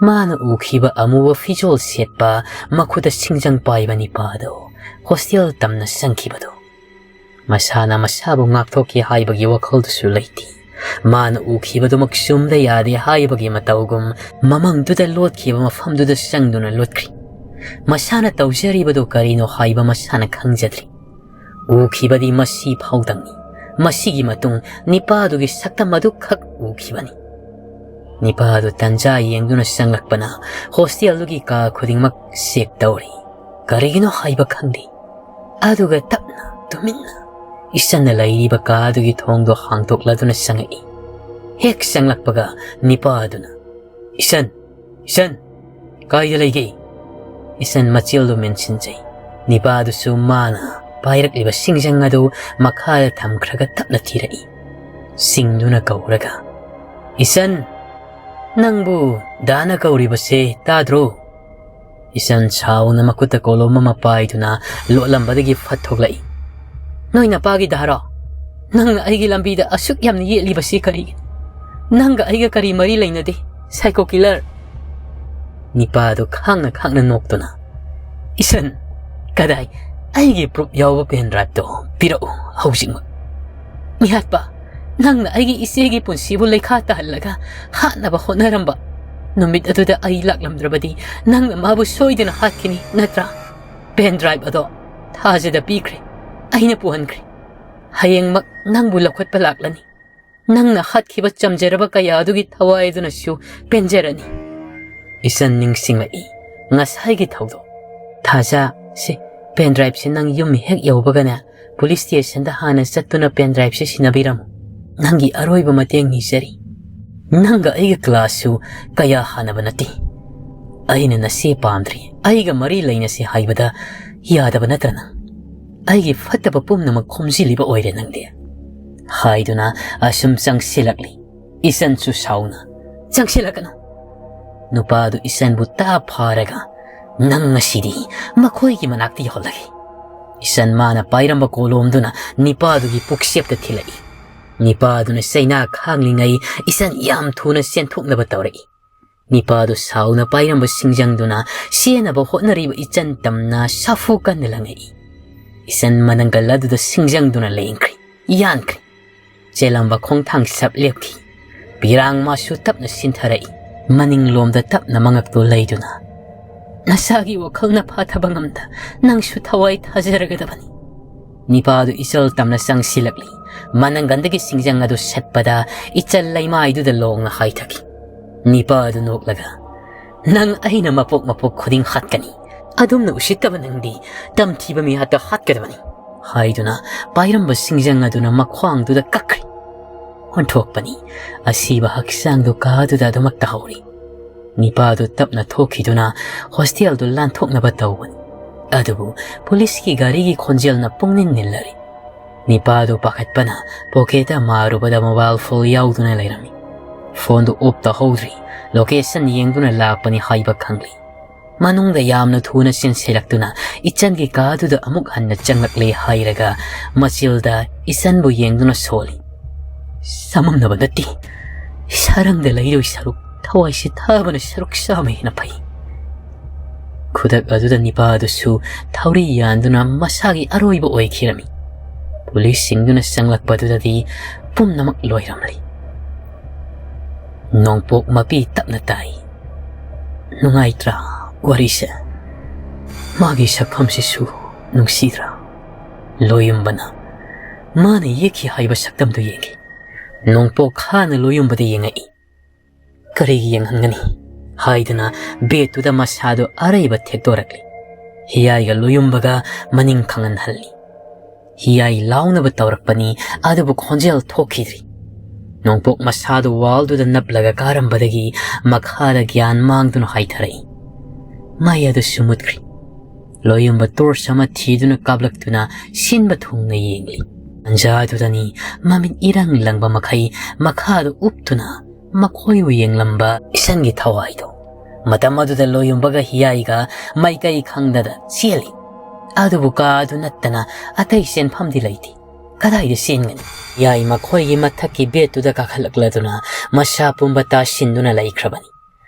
ꯃꯥꯅ ꯎꯈꯤꯕ ꯑꯃꯨꯕ ꯐꯤꯖꯣꯜ ꯁꯦꯠꯄ, ꯃꯈꯨꯠꯇ ꯁꯤꯡꯖꯪ ꯄꯥꯏꯕ ꯅꯤꯄꯥꯗꯣ ꯍꯣꯁꯇꯦꯜ ꯇꯝꯅ ꯆꯪꯈꯤꯕꯗꯣ꯫ ꯃꯁꯥꯅ ꯃꯁꯥꯕꯨ ꯉꯥꯛꯊꯣꯛꯀꯦ ꯍꯥꯏꯕꯒꯤ ꯋꯥꯈꯜꯗꯨꯁꯨ ꯂꯩꯇꯦ꯫ ꯃꯥꯅ ꯎꯈꯤꯕꯗꯨꯃꯛ ꯆꯨꯝꯗ ꯌꯥꯗꯦ ꯍꯥꯏꯕꯒꯤ ꯃꯇꯧꯒꯨꯝ ꯃꯃꯪꯗꯨꯗ ꯂꯣꯠꯈꯤꯕ ꯃꯐꯝꯗꯨꯗ ꯆꯪꯗꯨꯅ ꯂꯣꯠꯈ꯭ꯔꯤ꯫ ꯃꯁꯥꯅ ꯇꯧꯖꯔꯤꯕꯗꯨ ꯀꯔꯤꯅꯣ ꯍꯥꯏꯕ ꯃꯁꯥꯅ ꯈꯪꯖꯗ꯭ꯔꯤ꯫ ꯎꯈꯤꯕꯗꯤ ꯃꯁꯤ ꯐꯥꯎꯗꯪꯅꯤ꯫ ꯃꯁꯤꯒꯤ ꯃꯇꯨꯡ ꯅꯤꯄꯥꯗꯨꯒꯤ ꯁꯛꯇꯝ ꯑꯗꯨꯈꯛ ꯎꯈꯤꯕꯅꯤ꯫ ꯅꯤꯄꯥꯗꯨ ꯇꯟꯖꯥ ꯌꯦꯡꯗꯨꯅ ꯆꯪꯂꯛꯄꯅ ꯍꯣꯁꯇꯦꯜꯗꯨꯒꯤ ꯀꯥ ꯈꯨꯗꯤꯡꯃꯛ ꯆꯦꯛ ꯇꯧꯔꯤ꯫ ꯀꯔꯤꯒꯤꯅꯣ ꯍꯥꯏꯕ ꯈꯪꯗꯦ꯫ ꯑꯗꯨꯒ ꯇꯞꯅ, ꯇꯨꯃꯤꯟꯅ ꯏꯁꯟꯅ ꯂꯩꯔꯤꯕ ꯀꯥ ꯑꯗꯨꯒꯤ ꯊꯣꯡꯗꯣ ꯍꯥꯡꯗꯣꯛꯂꯗꯨꯅ ꯆꯪꯉꯛꯏ꯫ ꯍꯦꯛ ꯆꯪꯂꯛꯄꯒ ꯅꯤꯄꯥ ꯑꯗꯨꯅ, "ꯏꯁꯟ! ꯏꯁꯟ! ꯀꯥꯏꯗ ꯂꯩꯒꯦ?" ꯏꯁꯟ ꯃꯆꯤꯜꯗꯨ ꯃꯦꯟꯁꯤꯟꯖꯩ꯫ ꯅꯤꯄꯥꯗꯨꯁꯨ ꯃꯥꯅ ꯄꯥꯏꯔꯛꯂꯤꯕ ꯁꯤꯡꯖꯪ ꯑꯗꯨ ꯃꯈꯥꯗ ꯊꯝꯈ꯭ꯔꯒ ꯇꯞꯅ ꯊꯤꯔꯛꯏ꯫ ꯁꯤꯡꯗꯨꯅ ꯀꯧꯔꯒ, "ꯏꯁꯟ! ꯅꯪꯕꯨ ꯗꯥꯅ ꯀꯧꯔꯤꯕꯁꯦ ꯇꯥꯗ꯭ꯔꯣ?" ꯏꯁꯟ ꯁꯥꯎꯅ ꯃꯈꯨꯠꯇ ꯀꯣꯂꯣꯝ ꯑꯃ ꯄꯥꯏꯗꯨꯅ ꯂꯣꯠꯂꯝꯕꯗꯒꯤ ꯐꯠ ꯊꯣꯛꯂꯛꯏ꯫ "ꯅꯣꯏ ꯅꯄꯥꯒꯤ ꯗꯥꯔꯣ? ꯅꯪꯅ ꯑꯩꯒꯤ ꯂꯝꯕꯤꯗ ꯑꯁꯨꯛ ꯌꯥꯝꯅ ꯌꯦꯠꯂꯤꯕꯁꯤ ꯀꯔꯤꯒꯤꯅꯣ? ꯅꯪꯒ ꯑꯩꯒ ꯀꯔꯤ ꯃꯔꯤ ꯂꯩꯅꯗꯦ, psycho killer?" ꯅꯤꯄꯥꯗꯨ ꯈꯥꯡꯅ ꯈꯥꯡꯅ ꯅꯣꯛꯇꯨꯅ, "ꯏꯁꯟ, ꯀꯗꯥꯏ? ꯑꯩꯒꯤ proof ꯌꯥꯎꯕ pen driveꯇꯣ ꯄꯤꯔꯛꯎ ꯍꯧꯖꯤꯛꯃꯛ꯫ ꯃꯤꯍꯥꯠꯄ, ꯅꯪꯅ ꯑꯩꯒꯤ ꯏꯆꯦꯒꯤ ꯄꯨꯟꯁꯤꯕꯨ ꯂꯩꯈꯥ ꯇꯥꯍꯜꯂꯒ ꯍꯥꯠꯅꯕ ꯍꯣꯠꯅꯔꯝꯕ ꯅꯨꯃꯤꯠ ꯑꯗꯨꯗ ꯑꯩ ꯂꯥꯛꯂꯝꯗ꯭ꯔꯕꯗꯤ ꯅꯪꯅ ꯃꯥꯕꯨ ꯁꯣꯏꯗꯅ ꯍꯥꯠꯈꯤꯅꯤ, ꯅꯠꯇ꯭ꯔꯥ? Pen drive ꯑꯗꯣ ꯊꯥꯖꯗ ꯄꯤꯈ꯭ꯔꯦ꯫ ꯑꯩꯅ ꯄꯨꯍꯟꯈ꯭ꯔꯦ꯫ ꯍꯌꯦꯡꯃꯛ ꯅꯪꯕꯨ ꯂꯧꯈꯠꯄ ꯂꯥꯛꯂꯅꯤ꯫ ꯅꯪꯅ ꯍꯥꯠꯈꯤꯕ ꯆꯝꯖꯔꯕ ꯀꯌꯥ ꯑꯗꯨꯒꯤ ꯊꯋꯥꯏ ꯑꯗꯨꯅꯁꯨ ꯄꯦꯟꯖꯔꯅꯤ꯫" ꯏꯁꯟ ꯅꯤꯡꯁꯤꯡꯂꯛꯏ꯫ ꯉꯁꯥꯏꯒꯤ ꯊꯧꯗꯣꯛ꯫ "ꯊꯥꯖ, ꯁꯤ pen driveꯁꯤ ꯅꯪ ꯌꯨꯝ ꯍꯦꯛ ꯌꯧꯕꯒꯅꯦ, police stationꯗ ꯍꯥꯟꯅ ꯆꯠꯇꯨꯅ pen driveꯁꯤ ꯁꯤꯟꯅꯕꯤꯔꯝꯃꯨ꯫ ꯅꯪꯒꯤ ꯑꯔꯣꯏꯕ ꯃꯇꯦꯡ ꯅꯤꯖꯔꯤ꯫ ꯅꯪꯒ ꯑꯩꯒ classꯁꯨ ꯀꯌꯥ ꯍꯥꯟꯅꯕ ꯅꯠꯇꯦ꯫ ꯑꯩꯅ ꯅꯁꯤ ꯄꯥꯝꯗ꯭ꯔꯤ, ꯑꯩꯒ ꯃꯔꯤ ꯂꯩꯅꯁꯤ ꯍꯥꯏꯕꯗ ꯌꯥꯗꯕ ꯅꯠꯇ꯭ꯔ ꯅꯪ? ꯑꯩꯒꯤ ꯐꯠꯇꯕ ꯄꯨꯝꯅꯃꯛ ꯈꯣꯝꯖꯤꯜꯂꯤꯕ ꯑꯣꯏꯔꯦ ꯅꯪꯗꯤ," ꯍꯥꯏꯗꯨꯅ ꯑꯁꯨꯝ ꯆꯪꯁꯤꯜꯂꯛꯂꯤ꯫ ꯏꯁꯟꯁꯨ ꯁꯥꯎꯅ, "ꯆꯪꯁꯤꯜꯂꯛꯀꯅꯨ꯫ ꯅꯨꯄꯥꯗꯨ ꯏꯁꯟꯕꯨ ꯇꯥ ꯐꯥꯔꯒ, ꯅꯪ ꯉꯁꯤꯗꯤ ꯃꯈꯣꯏꯒꯤ ꯃꯅꯥꯛꯇ ꯌꯧꯍꯜꯂꯒꯦ꯫" ꯏꯁꯟ ꯃꯥꯅ ꯄꯥꯏꯔꯝꯕ ꯀꯣꯂꯣꯝꯗꯨꯅ ꯅꯤꯄꯥꯗꯨꯒꯤ ꯄꯨꯛꯆꯦꯞꯇ ꯊꯤꯜꯂꯛꯏ꯫ ꯅꯤꯄꯥꯗꯨꯅ ꯆꯩꯅꯥ ꯈꯥꯡꯂꯤꯉꯩ ꯏꯆꯟ ꯌꯥꯝ ꯊꯨꯅ ꯆꯦꯟꯊꯣꯛꯅꯕ ꯇꯧꯔꯛꯏ꯫ ꯅꯤꯄꯥꯗꯨ ꯁꯥꯎꯅ ꯄꯥꯏꯔꯝꯕ ꯁꯤꯡꯖꯪꯗꯨꯅ ꯆꯦꯟꯅꯕ ꯍꯣꯠꯅꯔꯤꯕ ꯏꯆꯟ ꯇꯝꯅ ꯁꯥꯐꯨ ꯀꯟꯅ ꯂꯪꯉꯛꯏ꯫ ꯏꯆꯟ ꯃꯅꯪꯒꯜ ꯑꯗꯨꯗ ꯁꯤꯡꯖꯪꯗꯨꯅ ꯂꯦꯡꯈ꯭ꯔꯤ, ꯌꯥꯟꯈ꯭ꯔꯤ꯫ ꯆꯦꯜꯂꯝꯕ ꯈꯣꯡꯊꯥꯡ ꯁꯞ ꯂꯦꯞꯈꯤ꯫ ꯄꯤꯔꯥꯡ ꯃꯥꯁꯨ ꯇꯞꯅ ꯁꯤꯟꯊꯔꯛꯏ꯫ ꯃꯅꯤꯡꯂꯣꯝꯗ ꯇꯞꯅ ꯃꯉꯛꯇꯨ ꯂꯩꯗꯨꯅ, "ꯅꯁꯥꯒꯤ ꯋꯥꯈꯜꯅ ꯐꯥꯊꯕ ꯉꯝꯗ ꯅꯪꯁꯨ ꯊꯋꯥꯏ ꯊꯥꯖꯔꯒꯗꯕꯅꯤ꯫" ꯅꯤꯄꯥꯗꯨ ꯏꯆꯜ ꯇꯝꯅ ꯆꯪꯁꯤꯜꯂꯛꯂꯤ꯫ ꯃꯅꯪꯒꯟꯗꯒꯤ ꯁꯤꯡꯖꯪ ꯑꯗꯨ ꯁꯠꯄꯗ ꯏꯆꯜ ꯂꯩꯃꯥꯏꯗꯨꯗ ꯂꯣꯡꯅ ꯍꯥꯏꯊꯈꯤ꯫ ꯅꯤꯄꯥꯗꯨ ꯅꯣꯛꯂꯒ, "ꯅꯪ ꯑꯩꯅ ꯃꯄꯣꯛ ꯃꯄꯣꯛ ꯈꯨꯗꯤꯡ ꯍꯥꯠꯀꯅꯤ꯫ ꯑꯗꯨꯝꯅ ꯎꯁꯤꯠꯇꯕ ꯅꯪꯗꯤ ꯇꯝꯊꯤꯕ ꯃꯤꯍꯥꯠꯇ ꯍꯥꯠꯀꯗꯕꯅꯤ," ꯍꯥꯏꯗꯨꯅ ꯄꯥꯏꯔꯝꯕ ꯁꯤꯡꯖꯪ ꯑꯗꯨꯅ ꯃꯈ꯭ꯋꯥꯡꯗꯨꯗ ꯀꯛꯈ꯭ꯔꯦ꯫ ꯑꯣꯟꯊꯣꯛꯄꯅꯤ, ꯑꯁꯤꯕ ꯍꯛꯆꯥꯡꯗꯨ ꯀꯥꯗꯨꯗ ꯑꯗꯨꯃꯛ ꯇꯥꯍꯧꯔꯤ꯫ ꯅꯤꯄꯥꯗꯨ ꯇꯞꯅ ꯊꯣꯛꯈꯤꯗꯨꯅ ꯍꯣꯁꯇꯦꯜꯗꯨ ꯂꯥꯟꯊꯣꯛꯅꯕ ꯇꯧꯕꯅꯤ꯫ ꯑꯗꯨꯕꯨ ꯄꯨꯂꯤꯁꯀꯤ ꯒꯥꯔꯤꯒꯤ ꯈꯣꯟꯖꯦꯜꯅ ꯄꯨꯡꯅꯤꯟ ꯅꯤꯜꯂꯔꯤ꯫ ꯅꯤꯄꯥꯗꯨ ꯄꯥꯈꯠꯄꯅ ꯄꯣꯀꯦꯠꯇ ꯃꯥꯔꯨꯕꯗ ꯃꯣꯕꯥꯏꯜ ꯐꯣꯟ ꯌꯥꯎꯗꯨꯅ ꯂꯩꯔꯝꯃꯤ꯫ ꯐꯣꯟꯗꯨ ꯑꯣꯐ ꯇꯧꯍꯧꯗ꯭ꯔꯤ, ꯂꯣꯀꯦꯁꯟ ꯌꯦꯡꯗꯨꯅ ꯂꯥꯛꯄꯅꯤ ꯍꯥꯏꯕ ꯈꯪꯂꯤ꯫ ꯃꯅꯨꯡꯗ ꯌꯥꯝꯅ ꯊꯨꯅ ꯆꯦꯟꯁꯤꯜꯂꯛꯇꯨꯅ ꯏꯆꯟꯒꯤ ꯀꯥꯗꯨꯗ ꯑꯃꯨꯛ ꯍꯟꯅ ꯆꯪꯂꯛꯂꯦ ꯍꯥꯏꯔꯒ ꯃꯆꯤꯜꯗ ꯏꯆꯟꯕꯨ ꯌꯦꯡꯗꯨꯅ ꯁꯣꯜꯂꯤ꯫ "ꯆꯃꯝꯅꯕ ꯅꯠꯇꯦ, ꯁꯔꯪꯗ ꯂꯩꯔꯣꯏ ꯁꯔꯨꯛ ꯊꯋꯥꯏꯁꯤ ꯊꯥꯕꯅ ꯁꯔꯨꯛ ꯆꯥꯝꯃ ꯍꯦꯟꯅ ꯐꯩ꯫" ꯈꯨꯗꯛ ꯑꯗꯨꯗ ꯅꯤꯄꯥ ꯑꯗꯨꯁꯨ ꯊꯧꯔꯤ ꯌꯥꯟꯗꯨꯅ ꯃꯁꯥꯒꯤ ꯑꯔꯣꯏꯕ ꯑꯣꯏꯈꯤꯔꯝꯃꯤ꯫ ꯄꯨꯂꯤꯁꯁꯤꯡꯗꯨꯅ ꯆꯪꯂꯛꯄꯗꯨꯗꯗꯤ ꯄꯨꯝꯅꯃꯛ ꯂꯣꯏꯔꯝꯂꯤ꯫ ꯅꯣꯡꯄꯣꯛ ꯃꯄꯤ ꯇꯞꯅ ꯇꯥꯏ꯫ "ꯅꯨꯡꯉꯥꯏꯇ꯭ꯔꯥ ꯋꯥꯔꯤꯁꯦ? ꯃꯥꯒꯤ ꯁꯛꯐꯝꯁꯤꯁꯨ ꯅꯨꯡꯁꯤꯗ꯭ꯔꯥ?" ꯂꯣꯌꯨꯝꯕꯅ ꯃꯥꯅ ꯌꯦꯛꯈꯤ ꯍꯥꯏꯕ ꯁꯛꯇꯝꯗꯨ ꯌꯦꯡꯈꯤ꯫ ꯅꯣꯡꯄꯣꯛ ꯈꯥꯅ ꯂꯣꯌꯨꯝꯕꯗ ꯌꯦꯡꯉꯛꯏ꯫ "ꯀꯔꯤꯒꯤ ꯌꯦꯡꯍꯟꯒꯅꯤ?" ꯍꯥꯏꯗꯨꯅ ꯕꯦꯠꯇꯨꯗ ꯃꯁꯥꯗꯨ ꯑꯔꯩꯕ ꯊꯦꯛꯇꯣꯔꯛꯂꯤ꯫ ꯍꯤꯌꯥꯏꯒ ꯂꯣꯌꯨꯝꯕꯒ ꯃꯅꯤꯡ ꯈꯪꯍꯟꯍꯜꯂꯤ꯫ ꯍꯤꯌꯥꯏ ꯂꯥꯎꯅꯕ ꯇꯧꯔꯛꯄꯅꯤ, ꯑꯗꯨꯕꯨ ꯈꯣꯟꯖꯦꯜ ꯊꯣꯛꯈꯤꯗ꯭ꯔꯤ꯫ ꯅꯣꯡꯄꯣꯛ ꯃꯁꯥꯗꯨ ꯋꯥꯜꯗꯨꯗ ꯅꯞꯂꯒ ꯀꯥꯔꯝꯕꯗꯒꯤ ꯃꯈꯥꯗ ꯒ꯭ꯌꯥꯟ ꯃꯥꯡꯗꯨꯅ ꯍꯥꯏꯊꯔꯛꯏ꯫ ꯃꯩ ꯑꯗꯨꯁꯨ ꯃꯨꯠꯈ꯭ꯔꯤ꯫ ꯂꯣꯌꯨꯝꯕ ꯇꯣꯔꯆ ꯑꯃ ꯊꯤꯗꯨꯅ ꯀꯥꯞꯂꯛꯇꯨꯅ ꯁꯤꯟꯕ ꯊꯨꯡꯅ ꯌꯦꯡꯂꯤ꯫ ꯇꯟꯖꯥꯗꯨꯗꯅꯤ ꯃꯃꯤꯠ ꯏꯔꯪ ꯂꯪꯕ ꯃꯈꯩ ꯃꯈꯥꯗ ꯎꯞꯇꯨꯅ ꯃꯈꯣꯏꯕꯨ ꯌꯦꯡꯂꯝꯕ ꯏꯆꯟꯒꯤ ꯊꯋꯥꯏꯗꯣ꯫ ꯃꯇꯝ ꯑꯗꯨꯗ ꯂꯣꯌꯨꯝꯕꯒ ꯍꯤꯌꯥꯏꯒ ꯃꯥꯏꯀꯩ ꯈꯪꯗꯅ ꯆꯦꯜꯂꯤ꯫ ꯑꯗꯨꯕꯨ ꯀꯥ ꯑꯗꯨ ꯅꯠꯇꯅ ꯑꯇꯩ ꯆꯦꯟꯐꯝꯗꯤ ꯂꯩꯇꯦ꯫ ꯀꯗꯥꯏꯗ ꯆꯦꯟꯒꯅꯤ? ꯍꯤꯌꯥꯏ ꯃꯈꯣꯏꯒꯤ ꯃꯊꯛꯀꯤ ꯕꯦꯗꯇꯨꯗ ꯀꯥꯈꯠꯂꯛꯂꯗꯨꯅ ꯃꯁꯥ ꯄꯨꯝꯕ ꯇꯥꯁꯤꯟꯗꯨꯅ ꯂꯩꯈ꯭ꯔꯕꯅꯤ꯫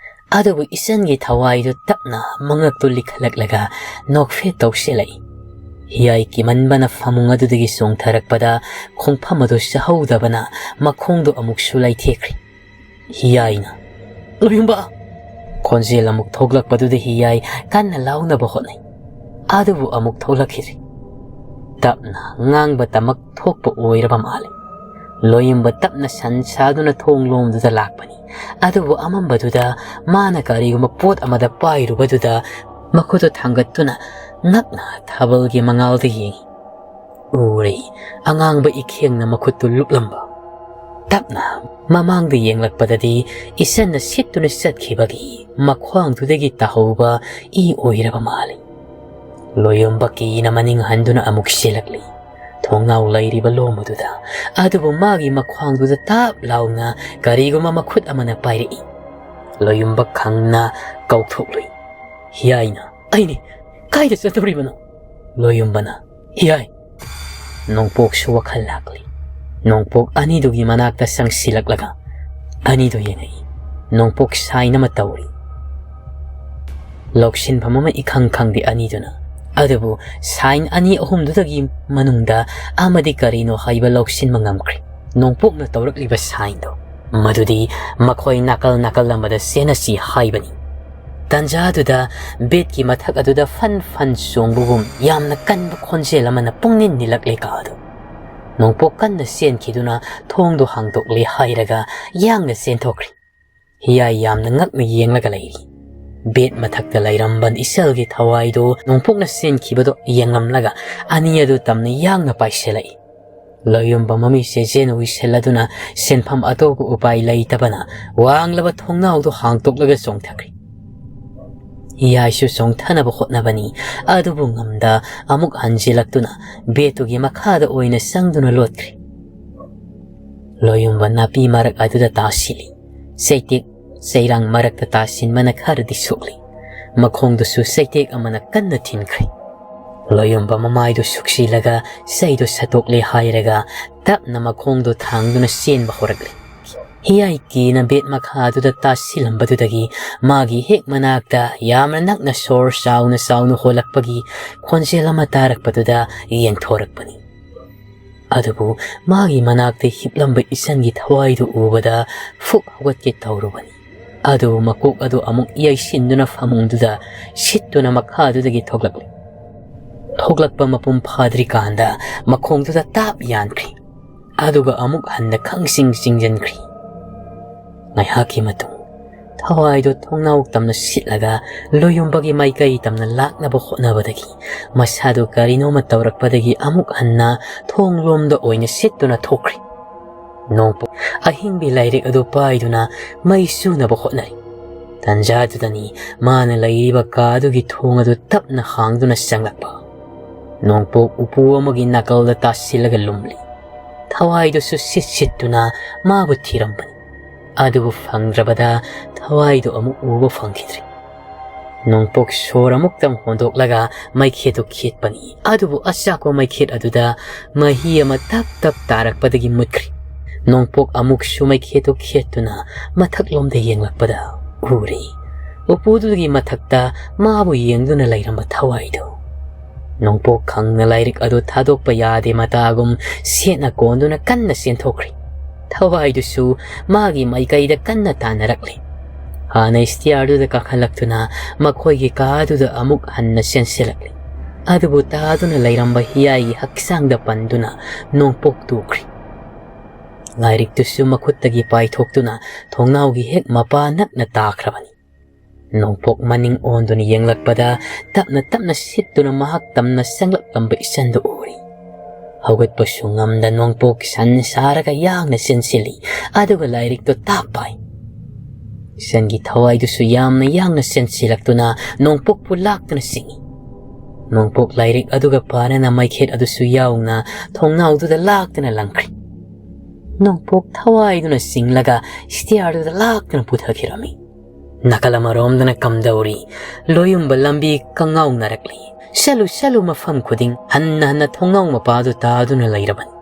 ꯑꯗꯨꯕꯨ ꯏꯆꯟꯒꯤ ꯊꯋꯥꯏꯗꯨ ꯇꯞꯅ ꯃꯉꯛꯇꯨ ꯂꯤꯈꯠꯂꯛꯂꯒ ꯅꯣꯛꯐꯦꯠ ꯇꯧꯁꯤꯜꯂꯛꯏ꯫ ꯍꯤꯌꯥꯏ ꯀꯤꯃꯟꯕꯅ ꯐꯃꯨꯡ ꯑꯗꯨꯗꯒꯤ ꯆꯣꯡꯊꯔꯛꯄꯗ ꯈꯣꯡꯐꯝ ꯑꯗꯨ ꯆꯥꯍꯧꯗꯕꯅ ꯃꯈꯣꯡꯗꯨ ꯑꯃꯨꯛꯁꯨ ꯂꯩꯊꯦꯛꯈ꯭ꯔꯦ꯫ ꯍꯤꯌꯥꯏꯅ, "ꯂꯣꯌꯨꯝꯕ!" ꯈꯣꯟꯖꯦꯜ ꯑꯃꯨꯛ ꯊꯣꯛꯂꯛꯄꯗꯨꯗ ꯍꯤꯌꯥꯏ ꯀꯟꯅ ꯂꯥꯎꯅꯕ ꯍꯣꯠꯅꯩ꯫ ꯑꯗꯨꯕꯨ ꯑꯃꯨꯛ ꯊꯣꯛꯂꯛꯈꯤꯗ꯭ꯔꯦ꯫ ꯇꯞꯅ ꯉꯥꯡꯕꯇꯃꯛ ꯊꯣꯛꯄ ꯑꯣꯏꯔꯕ ꯃꯥꯜꯂꯦ꯫ ꯂꯣꯌꯨꯝꯕ ꯇꯞꯅ ꯁꯟ ꯁꯥꯗꯨꯅ ꯊꯣꯡ ꯂꯣꯝꯗꯨꯗ ꯂꯥꯛꯄꯅꯤ꯫ ꯑꯗꯨꯕꯨ ꯑꯃꯝꯕꯗꯨꯗ ꯃꯥꯅ ꯀꯔꯤꯒꯨꯝꯕ ꯄꯣꯠ ꯑꯃꯗ ꯄꯥꯏꯔꯨꯕꯗꯨꯗ ꯃꯈꯨꯠꯇꯨ ꯊꯥꯡꯒꯠꯇꯨꯅ ꯉꯛꯅ ꯊꯥꯕꯜꯒꯤ ꯃꯉꯥꯜꯗ ꯌꯦꯡꯏ꯫ ꯎꯔꯦ, ꯑꯉꯥꯡꯕ ꯏꯈꯦꯡꯅ ꯃꯈꯨꯠꯇꯨ ꯂꯨꯞꯂꯝꯕ꯫ ꯇꯞꯅ ꯃꯃꯥꯡꯗ ꯌꯦꯡꯂꯛꯄꯗꯗꯤ ꯏꯆꯟꯅ ꯁꯤꯠꯇꯨꯅ ꯆꯠꯈꯤꯕꯒꯤ ꯃꯈ꯭ꯋꯥꯡꯗꯨꯗꯒꯤ ꯇꯥꯍꯧꯕ ꯏ ꯑꯣꯏꯔꯕ ꯃꯥꯜꯂꯤ꯫ ꯂꯣꯌꯨꯝꯕ ꯀꯤꯅ ꯃꯅꯤꯡ ꯍꯟꯗꯨꯅ ꯑꯃꯨꯛ ꯆꯦꯜꯂꯛꯂꯤ꯫ ꯊꯣꯡꯅꯥꯎ ꯂꯩꯔꯤꯕ ꯂꯣꯝꯕꯗꯨꯗ, ꯑꯗꯨꯕꯨ ꯃꯥꯒꯤ ꯃꯈ꯭ꯋꯥꯡꯗꯨꯗ ꯇꯥꯞ ꯂꯥꯎꯅ ꯀꯔꯤꯒꯨꯝꯕ ꯃꯈꯨꯠ ꯑꯃꯅ ꯄꯥꯏꯔꯛꯏ꯫ ꯂꯣꯌꯨꯝꯕ ꯈꯪꯅ ꯀꯧꯊꯣꯛꯂꯨꯏ꯫ ꯍꯤꯌꯥꯏꯅ, "ꯑꯩꯅꯤ, ꯀꯥꯏꯗ ꯆꯠꯇꯧꯔꯤꯕꯅꯣ?" ꯂꯣꯌꯨꯝꯕꯅ, "ꯍꯤꯌꯥꯏ!" ꯅꯣꯡꯄꯣꯛꯁꯨ ꯋꯥꯈꯜ ꯂꯥꯛꯂꯤ꯫ ꯅꯣꯡꯄꯣꯛ ꯑꯅꯤꯗꯨꯒꯤ ꯃꯅꯥꯛꯇ ꯆꯪꯁꯤꯜꯂꯛꯂꯒ ꯑꯅꯤꯗꯨ ꯌꯦꯡꯉꯛꯏ꯫ ꯅꯣꯡꯄꯣꯛ ꯁꯥꯏꯟ ꯑꯃ ꯇꯧꯔꯤ꯫ ꯂꯧꯁꯤꯟꯐꯝ ꯑꯃ ꯏꯈꯪ ꯈꯪꯗꯦ ꯑꯅꯤꯗꯨꯅ꯫ ꯑꯗꯨꯕꯨ ꯁꯥꯏꯟ ꯑꯅꯤ ꯑꯍꯨꯝꯗꯨꯗꯒꯤ ꯃꯅꯨꯡꯗ ꯑꯃꯗꯤ ꯀꯔꯤꯅꯣ ꯍꯥꯏꯕ ꯂꯧꯁꯤꯟꯕ ꯉꯝꯈ꯭ꯔꯦ꯫ ꯅꯣꯡꯄꯣꯛꯅ ꯇꯧꯔꯛꯂꯤꯕ ꯁꯥꯏꯟꯗꯣ, ꯃꯗꯨꯗꯤ ꯃꯈꯣꯏ ꯅꯥꯀꯜ ꯅꯥꯀꯜ ꯑꯃꯗ ꯆꯦꯟꯅꯁꯤ ꯍꯥꯏꯕꯅꯤ꯫ ꯇꯟꯖꯥꯗꯨꯗ ꯕꯦꯗꯀꯤ ꯃꯊꯛ ꯑꯗꯨꯗ ꯐꯟ ꯐꯟ ꯆꯣꯡꯕꯒꯨꯝ ꯌꯥꯝꯅ ꯀꯟꯕ ꯈꯣꯟꯖꯦꯜ ꯑꯃꯅ ꯄꯨꯡꯅꯤꯟ ꯅꯤꯜꯂꯛꯂꯦ ꯀꯥꯗꯨ꯫ ꯅꯣꯡꯄꯣꯛ ꯀꯟꯅ ꯆꯦꯟꯈꯤꯗꯨꯅ ꯊꯣꯡꯗꯨ ꯍꯥꯡꯗꯣꯛꯂꯦ ꯍꯥꯏꯔꯒ ꯌꯥꯡꯅ ꯆꯦꯟꯊꯣꯛꯈ꯭ꯔꯦ꯫ ꯍꯤꯌꯥꯏ ꯌꯥꯝꯅ ꯉꯛꯅ ꯌꯦꯡꯂꯒ ꯂꯩꯔꯤ꯫ ꯕꯦꯗ ꯃꯊꯛꯇ ꯂꯩꯔꯝꯕ ꯏꯆꯜꯒꯤ ꯊꯋꯥꯏꯗꯨ ꯅꯣꯡꯄꯣꯛꯅ ꯆꯦꯟꯈꯤꯕꯗꯣ ꯌꯦꯡꯂꯝꯂꯒ ꯑꯅꯤ ꯑꯗꯨ ꯇꯝꯅ ꯌꯥꯡꯅ ꯄꯥꯏꯁꯤꯜꯂꯛꯏ꯫ ꯂꯣꯌꯨꯝꯕ ꯃꯃꯤꯠꯁꯦ ꯖꯦꯟ ꯎꯏꯁꯤꯜꯂꯗꯨꯅ ꯁꯤꯟꯐꯝ ꯑꯇꯣꯞꯄ ꯎꯄꯥꯏ ꯂꯩꯇꯕꯅ ꯋꯥꯡꯂꯕ ꯊꯣꯡꯅꯥꯎꯗꯨ ꯍꯥꯡꯇꯣꯛꯂꯒ ꯆꯣꯡꯊꯈ꯭ꯔꯦ꯫ ꯍꯤꯌꯥꯏꯁꯨ ꯆꯣꯡꯊꯅꯕ ꯍꯣꯠꯅꯕꯅꯤ, ꯑꯗꯨꯕꯨ ꯉꯝꯗ ꯑꯃꯨꯛ ꯍꯟꯖꯤꯜꯂꯛꯇꯨꯅ ꯕꯦꯗꯇꯨꯒꯤ ꯃꯈꯥꯗ ꯑꯣꯏꯅ ꯆꯪꯗꯨꯅ ꯂꯣꯠꯈ꯭ꯔꯦ꯫ ꯂꯣꯌꯨꯝꯕ ꯅꯥꯄꯤ ꯃꯔꯛ ꯑꯗꯨꯗ ꯇꯥꯁꯤꯜꯂꯤ꯫ ꯆꯩꯇꯦꯛ ꯆꯩꯔꯥꯡ ꯃꯔꯛꯇ ꯇꯥꯁꯤꯟꯕꯅ ꯈꯔꯗꯤ ꯁꯣꯛꯂꯤ꯫ ꯃꯈꯣꯡꯗꯨꯁꯨ ꯆꯩꯇꯦꯛ ꯑꯃꯅ ꯀꯟꯅ ꯊꯤꯟꯈ꯭ꯔꯦ꯫ ꯂꯣꯌꯨꯝꯕ ꯃꯃꯥꯏꯗꯨ ꯁꯨꯛꯁꯤꯜꯂꯒ ꯆꯩꯗꯨ ꯁꯠꯇꯣꯛꯂꯦ ꯍꯥꯏꯔꯒ ꯇꯞꯅ ꯃꯈꯣꯡꯗꯨ ꯊꯥꯡꯗꯨꯅ ꯆꯦꯟꯕ ꯍꯧꯔꯛꯂꯦ꯫ ꯍꯤꯌꯥꯏ ꯀꯤꯅ ꯕꯦꯠ ꯃꯈꯥꯗꯨꯗ ꯇꯥꯁꯤꯜꯂꯝꯕꯗꯨꯗꯒꯤ ꯃꯥꯒꯤ ꯍꯦꯛ ꯃꯅꯥꯛꯇ ꯌꯥꯝꯅ ꯅꯛꯅ ꯁꯣꯔ ꯆꯥꯎꯅ ꯆꯥꯎꯅ ꯍꯣꯜꯂꯛꯄꯒꯤ ꯈꯣꯟꯖꯦꯜ ꯑꯃ ꯇꯥꯔꯛꯄꯗꯨꯗ ꯌꯦꯡꯊꯣꯔꯛꯄꯅꯤ꯫ ꯑꯗꯨꯕꯨ ꯃꯥꯒꯤ ꯃꯅꯥꯛꯇ ꯍꯤꯞꯂꯝꯕ ꯏꯆꯟꯒꯤ ꯊꯋꯥꯏꯗꯨ ꯎꯕꯗ ꯐꯨꯛ ꯍꯧꯒꯠꯀꯦ ꯇꯧꯔꯨꯕꯅꯤ꯫ ꯑꯗꯨꯕꯨ ꯃꯀꯣꯛ ꯑꯗꯨ ꯑꯃꯨꯛ ꯌꯩꯁꯤꯟꯗꯨꯅ ꯐꯃꯨꯡꯗꯨꯗ ꯁꯤꯠꯇꯨꯅ ꯃꯈꯥꯗꯨꯗꯒꯤ ꯊꯣꯛꯂꯛꯂꯤ꯫ ꯊꯣꯛꯂꯛꯄ ꯃꯄꯨꯡ ꯐꯥꯗ꯭ꯔꯤꯀꯥꯟꯗ ꯃꯈꯣꯡꯗꯨꯗ ꯇꯥꯞ ꯌꯥꯟꯈ꯭ꯔꯤ꯫ ꯑꯗꯨꯒ ꯑꯃꯨꯛ ꯍꯟꯅ ꯈꯪꯁꯤꯡ ꯆꯤꯡꯁꯤꯟꯈ꯭ꯔꯤ꯫ ꯉꯥꯏꯍꯥꯛꯀꯤ ꯃꯇꯨꯡ ꯊꯋꯥꯏꯗꯨ ꯊꯣꯡꯅꯥꯎ ꯇꯝꯅ ꯁꯤꯠꯂꯒ ꯂꯣꯌꯨꯝꯕꯒꯤ ꯃꯥꯏꯀꯩ ꯇꯝꯅ ꯂꯥꯛꯅꯕ ꯍꯣꯠꯅꯕꯗꯒꯤ ꯃꯁꯥꯗꯨ ꯀꯔꯤꯅꯣꯃ ꯇꯧꯔꯛꯄꯗꯒꯤ ꯑꯃꯨꯛ ꯍꯟꯅ ꯊꯣꯡ ꯂꯣꯝꯗ ꯑꯣꯏꯅ ꯁꯤꯠꯇꯨꯅ ꯊꯣꯛꯈ꯭ꯔꯤ꯫ ꯅꯣꯡꯄꯣꯛ ꯑꯍꯤꯡꯕꯤ ꯂꯥꯏꯔꯤꯛ ꯑꯗꯨ ꯄꯥꯏꯗꯨꯅ ꯃꯩ ꯆꯨꯅꯕ ꯍꯣꯠꯅꯔꯤ꯫ ꯇꯟꯖꯥꯗꯨꯗꯅꯤ ꯃꯥꯅ ꯂꯩꯔꯤꯕ ꯀꯥꯗꯨꯒꯤ ꯊꯣꯡ ꯑꯗꯨ ꯇꯞꯅ ꯍꯥꯡꯗꯨꯅ ꯆꯪꯂꯛꯄ꯫ ꯅꯣꯡꯄꯣꯛ ꯎꯄꯨ ꯑꯃꯒꯤ ꯅꯥꯀꯜꯗ ꯇꯥꯁꯤꯜꯂꯒ ꯂꯨꯝꯂꯤ꯫ ꯊꯋꯥꯏꯗꯨꯁꯨ ꯁꯤꯠ ꯁꯤꯠꯇꯨꯅ ꯃꯥꯕꯨ ꯊꯤꯔꯝꯕꯅꯤ꯫ ꯑꯗꯨꯕꯨ ꯐꯪꯗ꯭ꯔꯕꯗ ꯊꯋꯥꯏꯗꯨ ꯑꯃꯨꯛ ꯎꯕ ꯐꯪꯈꯤꯗ꯭ꯔꯤ꯫ ꯅꯣꯡꯄꯣꯛ ꯁꯣꯔ ꯑꯃꯨꯛꯇꯪ ꯍꯣꯟꯗꯣꯛꯂꯒ ꯃꯩꯈꯦꯠꯇꯨ ꯈꯦꯠꯄꯅꯤ꯫ ꯑꯗꯨꯕꯨ ꯑꯆꯥꯛꯄ ꯃꯩꯈꯦꯠ ꯑꯗꯨꯗ ꯃꯍꯤ ꯑꯃ ꯇꯞ ꯇꯞ ꯇꯥꯔꯛꯄꯗꯒꯤ ꯃꯨꯠꯈ꯭ꯔꯤ꯫ ꯅꯣꯡꯄꯣꯛ ꯑꯃꯨꯛꯁꯨ ꯃꯩꯈꯦꯠꯇꯨ ꯈꯦꯠꯇꯨꯅ ꯃꯊꯛꯂꯣꯝꯗ ꯌꯦꯡꯂꯛꯄꯗ ꯎꯔꯦ, ꯎꯄꯨꯗꯨꯒꯤ ꯃꯊꯛꯇ ꯃꯥꯕꯨ ꯌꯦꯡꯗꯨꯅ ꯂꯩꯔꯝꯕ ꯊꯋꯥꯏꯗꯨ꯫ ꯅꯣꯡꯄꯣꯛ ꯈꯪꯅ ꯂꯥꯏꯔꯤꯛ ꯑꯗꯨ ꯊꯥꯗꯣꯛꯄ ꯌꯥꯗꯦ ꯃꯇꯥꯒꯨꯝ ꯁꯦꯠꯅ ꯀꯣꯟꯗꯨꯅ ꯀꯟꯅ ꯆꯦꯟꯊꯣꯛꯈ꯭ꯔꯤ꯫ ꯊꯋꯥꯏꯗꯨꯁꯨ ꯃꯥꯒꯤ ꯃꯥꯏꯀꯩꯗ ꯀꯟꯅ ꯇꯥꯟꯅꯔꯛꯂꯤ꯫ ꯍꯥꯟꯅ ꯁ꯭ꯇꯤꯌꯥꯔꯗꯨꯗ ꯀꯥꯈꯠꯂꯛꯇꯨꯅ ꯃꯈꯣꯏꯒꯤ ꯀꯥꯗꯨꯗ ꯑꯃꯨꯛ ꯍꯟꯅ ꯆꯦꯟꯁꯤꯜꯂꯛꯂꯤ꯫ ꯑꯗꯨꯕꯨ ꯇꯥꯗꯨꯅ ꯂꯩꯔꯝꯕ ꯍꯤꯌꯥꯏꯒꯤ ꯍꯛꯆꯥꯡꯗ ꯄꯟꯗꯨꯅ ꯅꯣꯡꯄꯣꯛ ꯇꯨꯈ꯭ꯔꯤ꯫ ꯂꯥꯏꯔꯤꯛꯇꯨꯁꯨ ꯃꯈꯨꯠꯇꯒꯤ ꯄꯥꯏꯊꯣꯛꯇꯨꯅ ꯊꯣꯡꯅꯥꯎꯒꯤ ꯍꯦꯛ ꯃꯄꯥ ꯅꯛꯅ ꯇꯥꯈ꯭ꯔꯕꯅꯤ꯫ ꯅꯣꯡꯄꯣꯛ ꯃꯅꯤꯡ ꯑꯣꯟꯗꯨꯅ ꯌꯦꯡꯂꯛꯄꯗ ꯇꯞꯅ ꯇꯞꯅ ꯁꯤꯠꯇꯨꯅ ꯃꯍꯥꯛ ꯇꯝꯅ ꯆꯪꯂꯛꯂꯝꯕ ꯏꯆꯟꯗꯨ ꯎꯔꯤ꯫ ꯍꯧꯒꯠꯄꯁꯨ ꯉꯝꯗ ꯅꯣꯡꯄꯣꯛ ꯁꯟ ꯁꯥꯔꯒ ꯌꯥꯡꯅ ꯆꯦꯟꯁꯤꯜꯂꯤ, ꯑꯗꯨꯒ ꯂꯥꯏꯔꯤꯛꯇꯨ ꯇꯥꯞ ꯄꯥꯏ꯫ ꯏꯆꯟꯒꯤ ꯊꯋꯥꯏꯗꯨꯁꯨ ꯌꯥꯝꯅ ꯌꯥꯡꯅ ꯆꯦꯟꯁꯤꯜꯂꯛꯇꯨꯅ ꯅꯣꯡꯄꯣꯛꯄꯨ ꯂꯥꯛꯇꯨꯅ ꯆꯤꯡꯏ꯫ ꯅꯣꯡꯄꯣꯛ ꯂꯥꯏꯔꯤꯛ ꯑꯗꯨꯒ ꯄꯥꯅꯅ ꯃꯩꯈꯦꯠ ꯑꯗꯨꯁꯨ ꯌꯥꯎꯅ ꯊꯣꯡꯅꯥꯎꯗꯨꯗ ꯂꯥꯛꯇꯨꯅ ꯂꯪꯈ꯭ꯔꯤ꯫ ꯅꯣꯡꯄꯣꯛ ꯊꯋꯥꯏꯗꯨꯅ ꯆꯤꯡꯂꯒ ꯁ꯭ꯇꯤꯌꯥꯔꯗꯨꯗ ꯂꯥꯛꯇꯨꯅ ꯄꯨꯊꯈꯤꯔꯝꯃꯤ꯫ ꯅꯥꯀꯜ ꯑꯃꯔꯣꯝꯗꯅ ꯀꯝꯗꯧꯔꯤ, ꯂꯣꯌꯨꯝꯕ ꯂꯝꯕꯤ ꯀꯪꯉꯥꯎꯅꯔꯛꯂꯤ꯫ ꯆꯠꯂꯨ ꯆꯠꯂꯨ ꯃꯐꯝ ꯈꯨꯗꯤꯡ ꯍꯟꯅ ꯍꯟꯅ ꯊꯣꯡꯅꯥꯎ ꯃꯄꯥꯗꯨ ꯇꯥꯗꯨꯅ ꯂꯩꯔꯕꯅꯤ꯫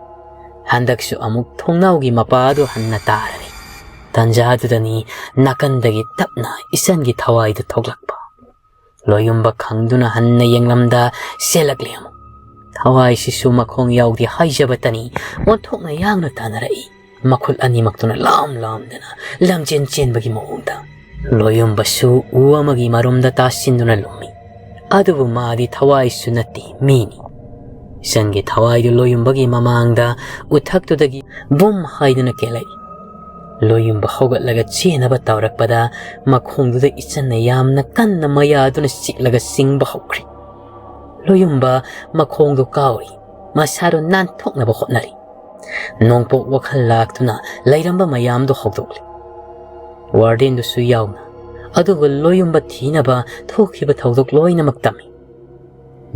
ꯍꯟꯗꯛꯁꯨ ꯑꯃꯨꯛ ꯊꯣꯡꯅꯥꯎꯒꯤ ꯃꯄꯥꯗꯨ ꯍꯟꯅ ꯇꯥꯔꯅꯤ꯫ ꯇꯥꯟꯖꯥꯗꯨꯗꯅꯤ ꯅꯥꯀꯟꯗꯒꯤ ꯇꯞꯅ ꯏꯆꯟꯒꯤ ꯊꯋꯥꯏꯗꯨ ꯊꯣꯛꯂꯛꯄ꯫ ꯂꯣꯌꯨꯝꯕ ꯈꯪꯗꯨꯅ ꯍꯟꯅ ꯌꯦꯡꯂꯝꯗ ꯆꯦꯜꯂꯛꯂꯦ ꯑꯃꯨꯛ꯫ ꯊꯋꯥꯏꯁꯤꯁꯨ ꯃꯈꯣꯡ ꯌꯥꯎꯗꯦ ꯍꯥꯏꯖꯕꯇꯅꯤ, ꯑꯣꯟꯊꯣꯛꯅ ꯌꯥꯡꯅ ꯇꯥꯟꯅꯔꯛꯏ꯫ ꯃꯈꯨꯠ ꯑꯅꯤꯃꯛꯇꯨꯅ ꯂꯥꯝ ꯂꯥꯝꯗꯅ ꯂꯝꯖꯦꯟ ꯆꯦꯟꯕꯒꯤ ꯃꯑꯣꯡꯗ꯫ ꯂꯣꯌꯨꯝꯕꯁꯨ ꯎ ꯑꯃꯒꯤ ꯃꯔꯨꯝꯗ ꯇꯥꯁꯤꯟꯗꯨꯅ ꯂꯨꯝꯃꯤ꯫ ꯑꯗꯨꯕꯨ ꯃꯥꯗꯤ ꯊꯋꯥꯏꯁꯨ ꯅꯠꯇꯦ, ꯃꯤꯅꯤ꯫ ꯏꯆꯟꯒꯤ ꯊꯋꯥꯏꯗꯨ ꯂꯣꯌꯨꯝꯕꯒꯤ ꯃꯃꯥꯡꯗ ꯎꯊꯛꯇꯨꯗꯒꯤ ꯕꯨꯝ ꯍꯥꯏꯗꯨꯅ ꯀꯦꯜꯂꯛꯏ꯫ ꯂꯣꯌꯨꯝꯕ ꯍꯧꯒꯠꯂꯒ ꯆꯦꯟꯅꯕ ꯇꯧꯔꯛꯄꯗ ꯃꯈꯣꯡꯗꯨꯗ ꯏꯆꯟꯅ ꯌꯥꯝꯅ ꯀꯟꯅ ꯃꯌꯥꯗꯨꯅ ꯆꯤꯛꯂꯒ ꯆꯤꯡꯕ ꯍꯧꯈ꯭ꯔꯦ꯫ ꯂꯣꯌꯨꯝꯕ ꯃꯈꯣꯡꯗꯨ ꯀꯥꯎꯔꯤ, ꯃꯁꯥꯗꯨ ꯅꯥꯟꯊꯣꯛꯅꯕ ꯍꯣꯠꯅꯔꯤ꯫ ꯅꯣꯡꯄꯣꯛ ꯋꯥꯈꯜ ꯂꯥꯛꯇꯨꯅ ꯂꯩꯔꯝꯕ ꯃꯌꯥꯝꯗꯨ ꯍꯧꯗꯣꯛꯂꯤ, ꯋꯥꯔꯗꯦꯟꯗꯨꯁꯨ ꯌꯥꯎꯅ꯫ ꯑꯗꯨꯒ ꯂꯣꯌꯨꯝꯕ ꯊꯤꯅꯕ ꯊꯣꯛꯈꯤꯕ ꯊꯧꯗꯣꯛ ꯂꯣꯏꯅꯃꯛ ꯇꯝꯃꯤ꯫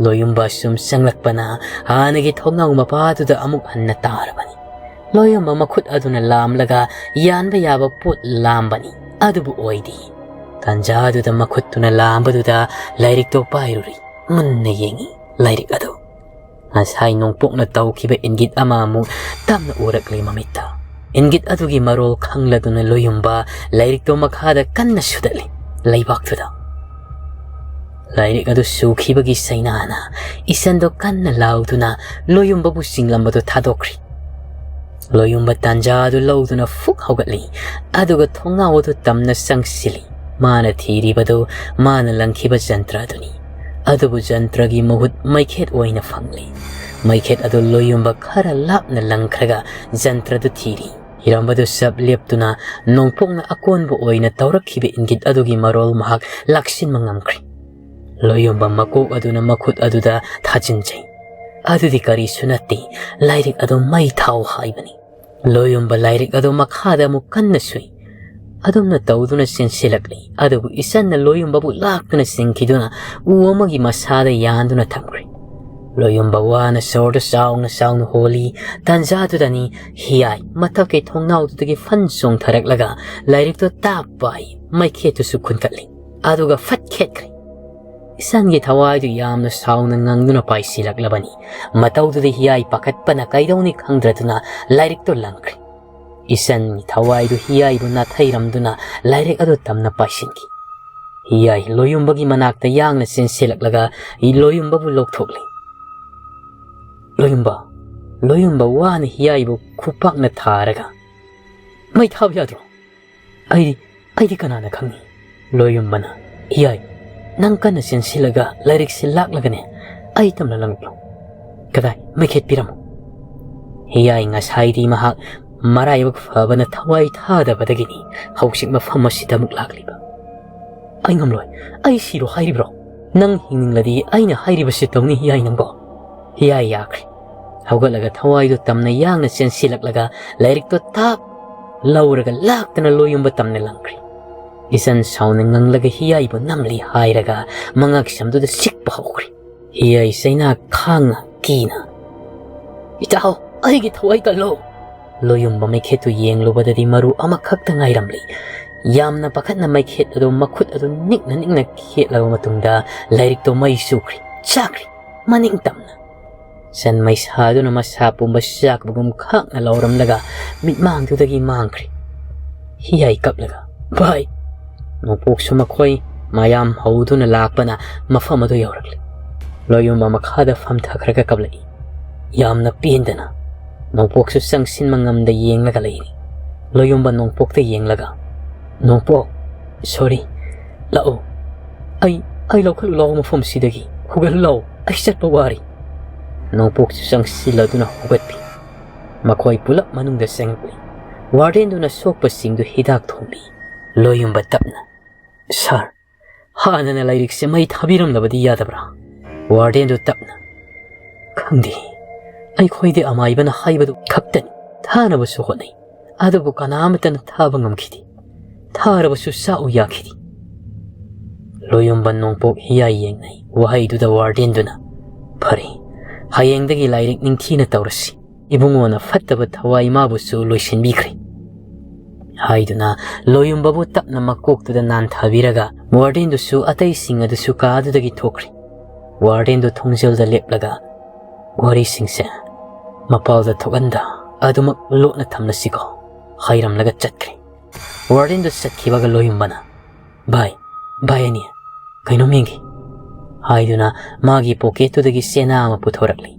ꯂꯣꯌꯨꯝꯕ ꯑꯁꯨꯝ ꯆꯪꯂꯛꯄꯅ ꯍꯥꯟꯅꯒꯤ ꯊꯣꯡꯅꯥꯎ ꯃꯄꯥꯗꯨꯗ ꯑꯃꯨꯛ ꯍꯟꯅ ꯇꯥꯔꯕꯅꯤ꯫ ꯂꯣꯌꯨꯝꯕ ꯃꯈꯨꯠ ꯑꯗꯨꯅ ꯂꯥꯝꯂꯒ ꯌꯥꯟꯕ ꯌꯥꯕ ꯄꯣꯠ ꯂꯥꯝꯕꯅꯤ, ꯑꯗꯨꯕꯨ ꯑꯣꯏꯗꯦ꯫ ꯇꯥꯟꯖꯥꯗꯨꯗ ꯃꯈꯨꯠꯇꯨꯅ ꯂꯥꯝꯕꯗꯨꯗ ꯂꯥꯏꯔꯤꯛꯇꯣ ꯄꯥꯏꯔꯨꯔꯤ꯫ ꯃꯨꯟꯅ ꯌꯦꯡꯉꯤ ꯂꯥꯏꯔꯤꯛ ꯑꯗꯨ꯫ ꯉꯁꯥꯏ ꯅꯣꯡꯄꯣꯛꯅ ꯇꯧꯈꯤꯕ ꯏꯪꯒꯤꯠ ꯑꯃ ꯑꯃꯨꯛ ꯇꯞꯅ ꯎꯔꯛꯂꯤ ꯃꯃꯤꯠꯇ꯫ ꯏꯪꯒꯤꯠ ꯑꯗꯨꯒꯤ ꯃꯔꯣꯜ ꯈꯪꯂꯗꯨꯅ ꯂꯣꯌꯨꯝꯕ ꯂꯥꯏꯔꯤꯛꯇꯣ ꯃꯈꯥꯗ ꯀꯟꯅ ꯁꯨꯗꯠꯂꯤ ꯂꯩꯕꯥꯛꯇꯨꯗ꯫ ꯂꯥꯏꯔꯤꯛ ꯑꯗꯨ ꯁꯨꯈꯤꯕꯒꯤ ꯆꯩꯅꯥꯅ ꯏꯆꯟꯗꯣ ꯀꯟꯅ ꯂꯥꯎꯗꯨꯅ ꯂꯣꯌꯨꯝꯕꯕꯨ ꯆꯤꯡꯂꯝꯕꯗꯨ ꯊꯥꯗꯣꯛꯈ꯭ꯔꯤ꯫ ꯂꯣꯌꯨꯝꯕ ꯇꯥꯟꯖꯥ ꯑꯗꯨ ꯂꯧꯗꯨꯅ ꯐꯨꯛ ꯍꯧꯒꯠꯂꯤ, ꯑꯗꯨꯒ ꯊꯣꯡꯅꯥꯎ ꯑꯗꯨ ꯇꯝꯅ ꯆꯪꯁꯤꯜꯂꯤ꯫ ꯃꯥꯅ ꯊꯤꯔꯤꯕꯗꯨ ꯃꯥꯅ ꯂꯪꯈꯤꯕ ꯖꯟꯇ꯭ꯔ ꯑꯗꯨꯅꯤ꯫ ꯑꯗꯨꯕꯨ ꯖꯟꯇ꯭ꯔꯒꯤ ꯃꯍꯨꯠ ꯃꯩꯈꯦꯠ ꯑꯣꯏꯅ ꯐꯪꯂꯤ꯫ ꯃꯩꯈꯦꯠ ꯑꯗꯨ ꯂꯣꯌꯨꯝꯕ ꯈꯔ ꯂꯥꯞꯅ ꯂꯪꯈ꯭ꯔꯒ ꯖꯟꯇ꯭ꯔꯗꯨ ꯊꯤꯔꯤ꯫ ꯏꯔꯝꯕꯗꯨ ꯆꯞ ꯂꯦꯞꯇꯨꯅ ꯅꯣꯡꯄꯣꯛꯅ ꯑꯀꯣꯟꯕ ꯑꯣꯏꯅ ꯇꯧꯔꯛꯈꯤꯕ ꯏꯪꯒꯤꯠ ꯑꯗꯨꯒꯤ ꯃꯔꯣꯜ ꯃꯍꯥꯛ ꯂꯥꯛꯁꯤꯟꯕ ꯉꯝꯈ꯭ꯔꯦ꯫ ꯂꯣꯌꯨꯝꯕ ꯃꯀꯣꯛ ꯑꯗꯨꯅ ꯃꯈꯨꯠ ꯑꯗꯨꯗ ꯊꯥꯖꯤꯟꯖꯩ꯫ ꯑꯗꯨꯗꯤ ꯀꯔꯤꯁꯨ ꯅꯠꯇꯦ, ꯂꯥꯏꯔꯤꯛ ꯑꯗꯨ ꯃꯩ ꯊꯥꯎ ꯍꯥꯏꯕꯅꯤ꯫ ꯂꯣꯌꯨꯝꯕ ꯂꯥꯏꯔꯤꯛ ꯑꯗꯨ ꯃꯈꯥꯗ ꯑꯃꯨꯛ ꯀꯟꯅ ꯁꯨꯏ꯫ ꯑꯗꯨꯝꯅ ꯇꯧꯗꯨꯅ ꯆꯦꯟꯁꯤꯜꯂꯛꯂꯤ, ꯑꯗꯨꯕꯨ ꯏꯆꯟꯅ ꯂꯣꯌꯨꯝꯕꯕꯨ ꯂꯥꯛꯇꯨꯅ ꯆꯤꯡꯈꯤꯗꯨꯅ ꯎ ꯑꯃꯒꯤ ꯃꯁꯥꯗ ꯌꯥꯟꯗꯨꯅ ꯊꯝꯈ꯭ꯔꯦ꯫ ꯂꯣꯌꯨꯝꯕ ꯋꯥꯅ ꯁꯣꯔꯗꯨ ꯆꯥꯎꯅ ꯆꯥꯎꯅ ꯍꯣꯜꯂꯤ꯫ ꯇꯥꯟꯖꯥꯗꯨꯗꯅꯤ ꯍꯤꯌꯥꯏ ꯃꯊꯛꯀꯤ ꯊꯣꯡꯅꯥꯎꯗꯨꯗꯒꯤ ꯐꯟ ꯆꯣꯡꯊꯔꯛꯂꯒ ꯂꯥꯏꯔꯤꯛꯇꯨ ꯇꯥꯞ ꯄꯥꯏ, ꯃꯩꯈꯦꯠꯇꯨꯁꯨ ꯈꯨꯟꯒꯠꯂꯤ, ꯑꯗꯨꯒ ꯐꯠ ꯈꯦꯠꯈ꯭ꯔꯦ꯫ ꯏꯆꯟꯒꯤ ꯊꯋꯥꯏꯗꯨ ꯌꯥꯝꯅ ꯁꯥꯎꯅ ꯉꯪꯗꯨꯅ ꯄꯥꯏꯁꯤꯜꯂꯛꯂꯕꯅꯤ꯫ ꯃꯇꯧꯗꯨꯗ ꯍꯤꯌꯥꯏ ꯄꯥꯈꯠꯄꯅ ꯀꯩꯗꯧꯅꯤ ꯈꯪꯗ꯭ꯔꯗꯨꯅ ꯂꯥꯏꯔꯤꯛꯇꯨ ꯂꯪꯈ꯭ꯔꯦ꯫ ꯏꯆꯟꯒꯤ ꯊꯋꯥꯏꯗꯨ ꯍꯤꯌꯥꯏꯕꯨ ꯅꯥꯊꯩꯔꯝꯗꯨꯅ ꯂꯥꯏꯔꯤꯛ ꯑꯗꯨ ꯇꯝꯅ ꯄꯥꯏꯁꯤꯟꯈꯤ꯫ ꯍꯤꯌꯥꯏ ꯂꯣꯌꯨꯝꯕꯒꯤ ꯃꯅꯥꯛꯇ ꯌꯥꯡꯅ ꯆꯦꯟꯁꯤꯜꯂꯛꯂꯒ ꯂꯣꯌꯨꯝꯕꯕꯨ ꯂꯧꯊꯣꯛꯂꯦ꯫ "ꯂꯣꯌꯨꯝꯕ, ꯂꯣꯌꯨꯝꯕ!" ꯋꯥꯅ ꯍꯤꯌꯥꯏꯕꯨ ꯈꯨꯄꯥꯛꯅ ꯊꯥꯔꯒ, "ꯃꯩ ꯊꯥꯕ ꯌꯥꯗ꯭ꯔꯣ? ꯑꯩꯗꯤ, ꯑꯩꯗꯤ ꯀꯅꯥꯅ ꯈꯪꯅꯤ?" ꯂꯣꯌꯨꯝꯕꯅ, "ꯍꯤꯌꯥꯏ, ꯅꯪ ꯀꯟꯅ ꯆꯦꯟꯁꯤꯜꯂꯒ ꯂꯥꯏꯔꯤꯛꯁꯤ ꯂꯥꯛꯂꯒꯅꯦ ꯑꯩ ꯇꯝꯅ ꯂꯪꯂꯛꯂꯣ꯫ ꯀꯗꯥꯏ, ꯃꯩꯈꯦꯠ ꯄꯤꯔꯝꯃꯨ꯫" ꯍꯤꯌꯥꯏ ꯉꯁꯥꯏꯗꯤ ꯃꯍꯥꯛ ꯃꯔꯥꯏꯕꯛ ꯐꯕꯅ ꯊꯋꯥꯏ ꯊꯥꯗꯕꯗꯒꯤꯅꯤ ꯍꯧꯖꯤꯛ ꯃꯐꯝ ꯑꯁꯤꯗ ꯑꯃꯨꯛ ꯂꯥꯛꯂꯤꯕ꯫ "ꯑꯩ ꯉꯝꯂꯣꯏ꯫ ꯑꯩ ꯁꯤꯔꯣ ꯍꯥꯏꯔꯤꯕ꯭ꯔꯣ? ꯅꯪ ꯍꯤꯡꯅꯤꯡꯂꯗꯤ ꯑꯩꯅ ꯍꯥꯏꯔꯤꯕꯁꯤ ꯇꯧꯅꯤ, ꯍꯤꯌꯥꯏ ꯅꯪꯕꯣ꯫" ꯍꯤꯌꯥꯏ ꯌꯥꯈ꯭ꯔꯦ꯫ ꯍꯧꯒꯠꯂꯒ ꯊꯋꯥꯏꯗꯨ ꯇꯝꯅ ꯌꯥꯡꯅ ꯆꯦꯟꯁꯤꯜꯂꯛꯂꯒ ꯂꯥꯏꯔꯤꯛꯇꯣ ꯇꯥꯞ ꯂꯧꯔꯒ ꯂꯥꯛꯇꯅ ꯂꯣꯌꯨꯝꯕ ꯇꯝꯅ ꯂꯪꯈ꯭ꯔꯦ꯫ ꯏꯆꯟ ꯁꯥꯎꯅ ꯉꯪꯂꯒ ꯍꯤꯌꯥꯏꯕꯨ ꯅꯝꯂꯤ ꯍꯥꯏꯔꯒ ꯃꯉꯛꯁꯝꯗꯨꯗ ꯆꯤꯛꯄ ꯍꯧꯈ꯭ꯔꯦ꯫ ꯍꯤꯌꯥꯏ ꯆꯩꯅꯥ ꯈꯥꯡꯅ ꯀꯤꯅ, "ꯏꯇꯥꯎ, ꯑꯩꯒꯤ ꯊꯋꯥꯏ ꯀꯜꯂꯣ!" ꯂꯣꯌꯨꯝꯕ ꯃꯩꯈꯦꯠꯇꯨ ꯌꯦꯡꯂꯨꯕꯗꯗꯤ ꯃꯔꯨ ꯑꯃꯈꯛꯇ ꯉꯥꯏꯔꯝꯂꯤ꯫ ꯌꯥꯝꯅ ꯄꯥꯈꯠꯅ ꯃꯩꯈꯦꯠ ꯑꯗꯨ ꯃꯈꯨꯠ ꯑꯗꯨ ꯅꯤꯛꯅ ꯅꯤꯛꯅ ꯈꯦꯠꯂꯕ ꯃꯇꯨꯡꯗ ꯂꯥꯏꯔꯤꯛꯇꯣ ꯃꯩ ꯆꯨꯈ꯭ꯔꯦ, ꯆꯥꯈ꯭ꯔꯦ, ꯃꯅꯤꯡ ꯇꯝꯅ꯫ ꯆꯟ ꯃꯩꯁꯥꯗꯨꯅ ꯃꯁꯥ ꯄꯨꯝꯕ ꯆꯥꯛꯄꯒꯨꯝ ꯈꯥꯛꯅ ꯂꯥꯎꯔꯝꯂꯒ ꯃꯤꯠꯃꯥꯡꯗꯨꯗꯒꯤ ꯃꯥꯡꯈ꯭ꯔꯦ꯫ ꯍꯤꯌꯥꯏ ꯀꯞꯂꯒ, "ꯚꯥꯏ!" ꯅꯣꯡꯄꯣꯛꯁꯨ ꯃꯈꯣꯏ ꯃꯌꯥꯝ ꯍꯧꯗꯨꯅ ꯂꯥꯛꯄꯅ ꯃꯐꯝ ꯑꯗꯨ ꯌꯧꯔꯛꯂꯦ꯫ ꯂꯣꯌꯨꯝꯕ ꯃꯈꯥꯗ ꯐꯝꯊꯈ꯭ꯔꯒ ꯀꯞꯂꯛꯏ꯫ ꯌꯥꯝꯅ ꯄꯦꯟꯗꯅ ꯅꯣꯡꯄꯣꯛꯁꯨ ꯆꯪꯁꯤꯟꯕ ꯉꯝꯗ ꯌꯦꯡꯂꯒ ꯂꯩꯔꯤ꯫ ꯂꯣꯌꯨꯝꯕ ꯅꯣꯡꯄꯣꯛꯇ ꯌꯦꯡꯂꯒ, "ꯅꯣꯡꯄꯣꯛ, sorry, ꯂꯥꯛꯑꯣ꯫ ꯑꯩ, ꯑꯩ ꯂꯧꯈꯠꯂꯨ ꯂꯥꯛꯑꯣ ꯃꯐꯝꯁꯤꯗꯒꯤ꯫ ꯍꯧꯒꯠꯂꯨ ꯂꯥꯛꯑꯣ꯫ ꯑꯩ ꯆꯠꯄ ꯋꯥꯔꯦ꯫" ꯅꯣꯡꯄꯣꯛꯁꯨ ꯆꯪꯁꯤꯜꯂꯗꯨꯅ ꯍꯧꯒꯠꯄꯤ꯫ ꯃꯈꯣꯏ ꯄꯨꯂꯞ ꯃꯅꯨꯡꯗ ꯆꯪꯂꯛꯂꯤ꯫ ꯋꯥꯔꯗꯦꯟꯗꯨꯅ ꯁꯣꯛꯄꯁꯤꯡꯗꯨ ꯍꯤꯗꯥꯛ ꯊꯣꯝꯕꯤ꯫ ꯂꯣꯌꯨꯝꯕ ꯇꯞꯅ, "ꯁꯥꯔ, ꯍꯥꯟꯅꯅ ꯂꯥꯏꯔꯤꯛꯁꯦ ꯃꯩ ꯊꯥꯕꯤꯔꯝꯂꯕꯗꯤ ꯌꯥꯗꯕ꯭ꯔꯥ?" ꯋꯥꯔꯗꯦꯟꯗꯨ ꯇꯞꯅ, "ꯈꯪꯗꯦ, ꯑꯩꯈꯣꯏꯗꯤ ꯑꯃꯥꯏꯕꯅ ꯍꯥꯏꯕꯗꯨ ꯈꯛꯇꯅꯤ ꯊꯥꯅꯕꯁꯨ ꯍꯣꯠꯅꯩ, ꯑꯗꯨꯕꯨ ꯀꯅꯥ ꯑꯃꯠꯇꯅ ꯊꯥꯕ ꯉꯝꯈꯤꯗꯦ꯫ ꯊꯥꯔꯕꯁꯨ ꯆꯥꯛꯎ ꯌꯥꯈꯤꯗꯦ꯫" ꯂꯣꯌꯨꯝꯕ ꯅꯣꯡꯄꯣꯛ ꯍꯤꯌꯥꯏ ꯌꯦꯡꯅꯩ꯫ ꯋꯥꯍꯩꯗꯨꯗ ꯋꯥꯔꯗꯦꯟꯗꯨꯅ, "ꯐꯔꯦ, ꯍꯌꯦꯡꯗꯒꯤ ꯂꯥꯏꯔꯤꯛ ꯅꯤꯡꯊꯤꯅ ꯇꯧꯔꯁꯤ꯫ ꯏꯕꯨꯡꯉꯣꯅ ꯐꯠꯇꯕ ꯊꯋꯥꯏ ꯃꯥꯕꯨꯁꯨ ꯂꯣꯏꯁꯤꯟꯕꯤꯈ꯭ꯔꯦ" ꯍꯥꯏꯗꯨꯅ ꯂꯣꯌꯨꯝꯕꯕꯨ ꯇꯞꯅ ꯃꯀꯣꯛꯇꯨꯗ ꯅꯥꯟꯊꯕꯤꯔꯒ ꯋꯥꯔꯗꯦꯟꯗꯨꯁꯨ ꯑꯇꯩꯁꯤꯡ ꯑꯗꯨꯁꯨ ꯀꯥꯗꯨꯗꯒꯤ ꯊꯣꯛꯈ꯭ꯔꯦ꯫ ꯋꯥꯔꯗꯦꯟꯗꯨ ꯊꯣꯡꯖꯦꯜꯗ ꯂꯦꯞꯂꯒ, "ꯋꯥꯔꯤꯁꯤꯡꯁꯦ ꯃꯄꯥꯜꯗ ꯊꯣꯛꯍꯟꯗ ꯑꯗꯨꯃꯛ ꯂꯣꯠꯅ ꯊꯝꯂꯁꯤꯀꯣ" ꯍꯥꯏꯔꯝꯂꯒ ꯆꯠꯈ꯭ꯔꯦ꯫ ꯋꯥꯔꯗꯦꯟꯗꯨ ꯆꯠꯈꯤꯕꯒ ꯂꯣꯌꯨꯝꯕꯅ, "ꯚꯥꯏ, ꯚꯥꯏ ꯑꯅꯤ, ꯀꯩꯅꯣꯝ ꯌꯦꯡꯒꯦ" ꯍꯥꯏꯗꯨꯅ ꯃꯥꯒꯤ ꯄꯣꯀꯦꯠꯇꯨꯗꯒꯤ ꯆꯦꯅꯥ ꯑꯃ ꯄꯨꯊꯣꯔꯛꯂꯤ꯫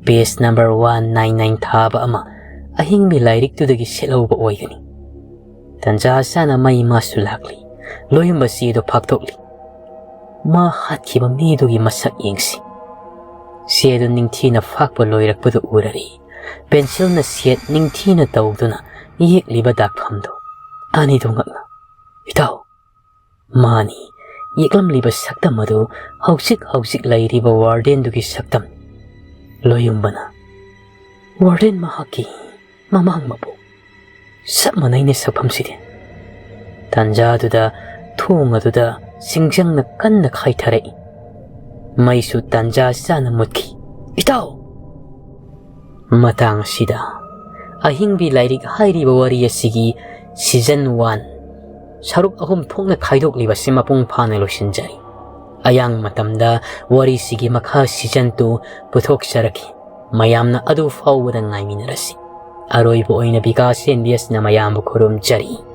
Page number one nine nine ꯊꯥꯕ ꯑꯃ ꯑꯍꯤꯡꯒꯤ ꯂꯥꯏꯔꯤꯛꯇꯨꯗꯒꯤ ꯁꯦꯠꯍꯧꯕ ꯑꯣꯏꯒꯅꯤ꯫ ꯇꯟꯖꯥ ꯆꯥꯅ ꯃꯩ ꯃꯥꯁꯨ ꯂꯥꯛꯂꯤ꯫ ꯂꯣꯌꯨꯝꯕ ꯆꯦꯗꯨ ꯐꯥꯛꯇꯣꯛꯂꯤ꯫ ꯃꯥ ꯍꯥꯠꯈꯤꯕ ꯃꯤꯗꯨꯒꯤ ꯃꯁꯛ ꯌꯦꯡꯁꯤ꯫ ꯆꯦꯗꯨ ꯅꯤꯡꯊꯤꯅ ꯐꯥꯛꯄ ꯂꯣꯏꯔꯛꯄꯗꯨ ꯎꯔꯔꯤ꯫ ꯄꯦꯟꯁꯤꯜꯅ ꯁꯦꯠ ꯅꯤꯡꯊꯤꯅ ꯇꯧꯗꯨꯅ ꯌꯦꯛꯂꯤꯕ ꯗꯥꯛꯐꯝꯗꯨ ꯑꯅꯤꯗꯨ ꯉꯛꯅ, "ꯏꯇꯥꯎ, ꯃꯥꯅꯤ, ꯌꯦꯛꯂꯝꯂꯤꯕ ꯁꯛꯇꯝ ꯑꯗꯨ ꯍꯧꯖꯤꯛ ꯍꯧꯖꯤꯛ ꯂꯩꯔꯤꯕ ꯋꯥꯔꯗꯦꯟꯗꯨꯒꯤ ꯁꯛꯇꯝ꯫" ꯂꯣꯌꯨꯝꯕꯅ, "ꯋꯥꯔꯗꯦꯟ ꯃꯍꯥꯛꯀꯤ ꯃꯃꯥꯡ ꯃꯄꯣꯛ ꯆꯞ ꯃꯥꯟꯅꯩꯅꯦ ꯁꯛꯐꯝꯁꯤꯗꯤ꯫" ꯇꯥꯟꯖꯥꯗꯨꯗ ꯊꯣꯡ ꯑꯗꯨꯗ ꯆꯤꯡꯖꯪꯅ ꯀꯟꯅ ꯈꯥꯏꯊꯔꯛꯏ꯫ ꯃꯩꯁꯨ ꯇꯥꯟꯖꯥ ꯆꯥꯅ ꯃꯨꯠꯈꯤ꯫ "ꯏꯇꯥꯎ!" ꯃꯇꯥꯡ ꯑꯁꯤꯗ ꯑꯍꯤꯡꯕꯤ ꯂꯥꯏꯔꯤꯛ ꯍꯥꯏꯔꯤꯕ ꯋꯥꯔꯤ ꯑꯁꯤꯒꯤ season one ꯁꯔꯨꯛ ꯑꯍꯨꯝ ꯊꯣꯛꯅ ꯈꯥꯏꯗꯣꯛꯂꯤꯕꯁꯤ ꯃꯄꯨꯡ ꯐꯥꯅ ꯂꯣꯏꯁꯤꯟꯖꯔꯤ꯫ ꯑꯌꯥꯡ ꯃꯇꯝꯗ ꯋꯥꯔꯤꯁꯤꯒꯤ ꯃꯈꯥ season two ꯄꯨꯊꯣꯛꯆꯔꯛꯈꯤ꯫ ꯃꯌꯥꯝꯅ ꯑꯗꯨ ꯐꯥꯎꯕꯗ ꯉꯥꯏꯃꯤꯟꯅꯔꯁꯤ꯫ ꯑꯔꯣꯏꯕ ꯑꯣꯏꯅ ꯕꯤꯀꯥꯁ ꯑꯦꯟ ꯕꯤ ꯑꯦꯁꯅ ꯃꯌꯥꯝꯕꯨ ꯈꯨꯔꯨꯝꯖꯔꯤ꯫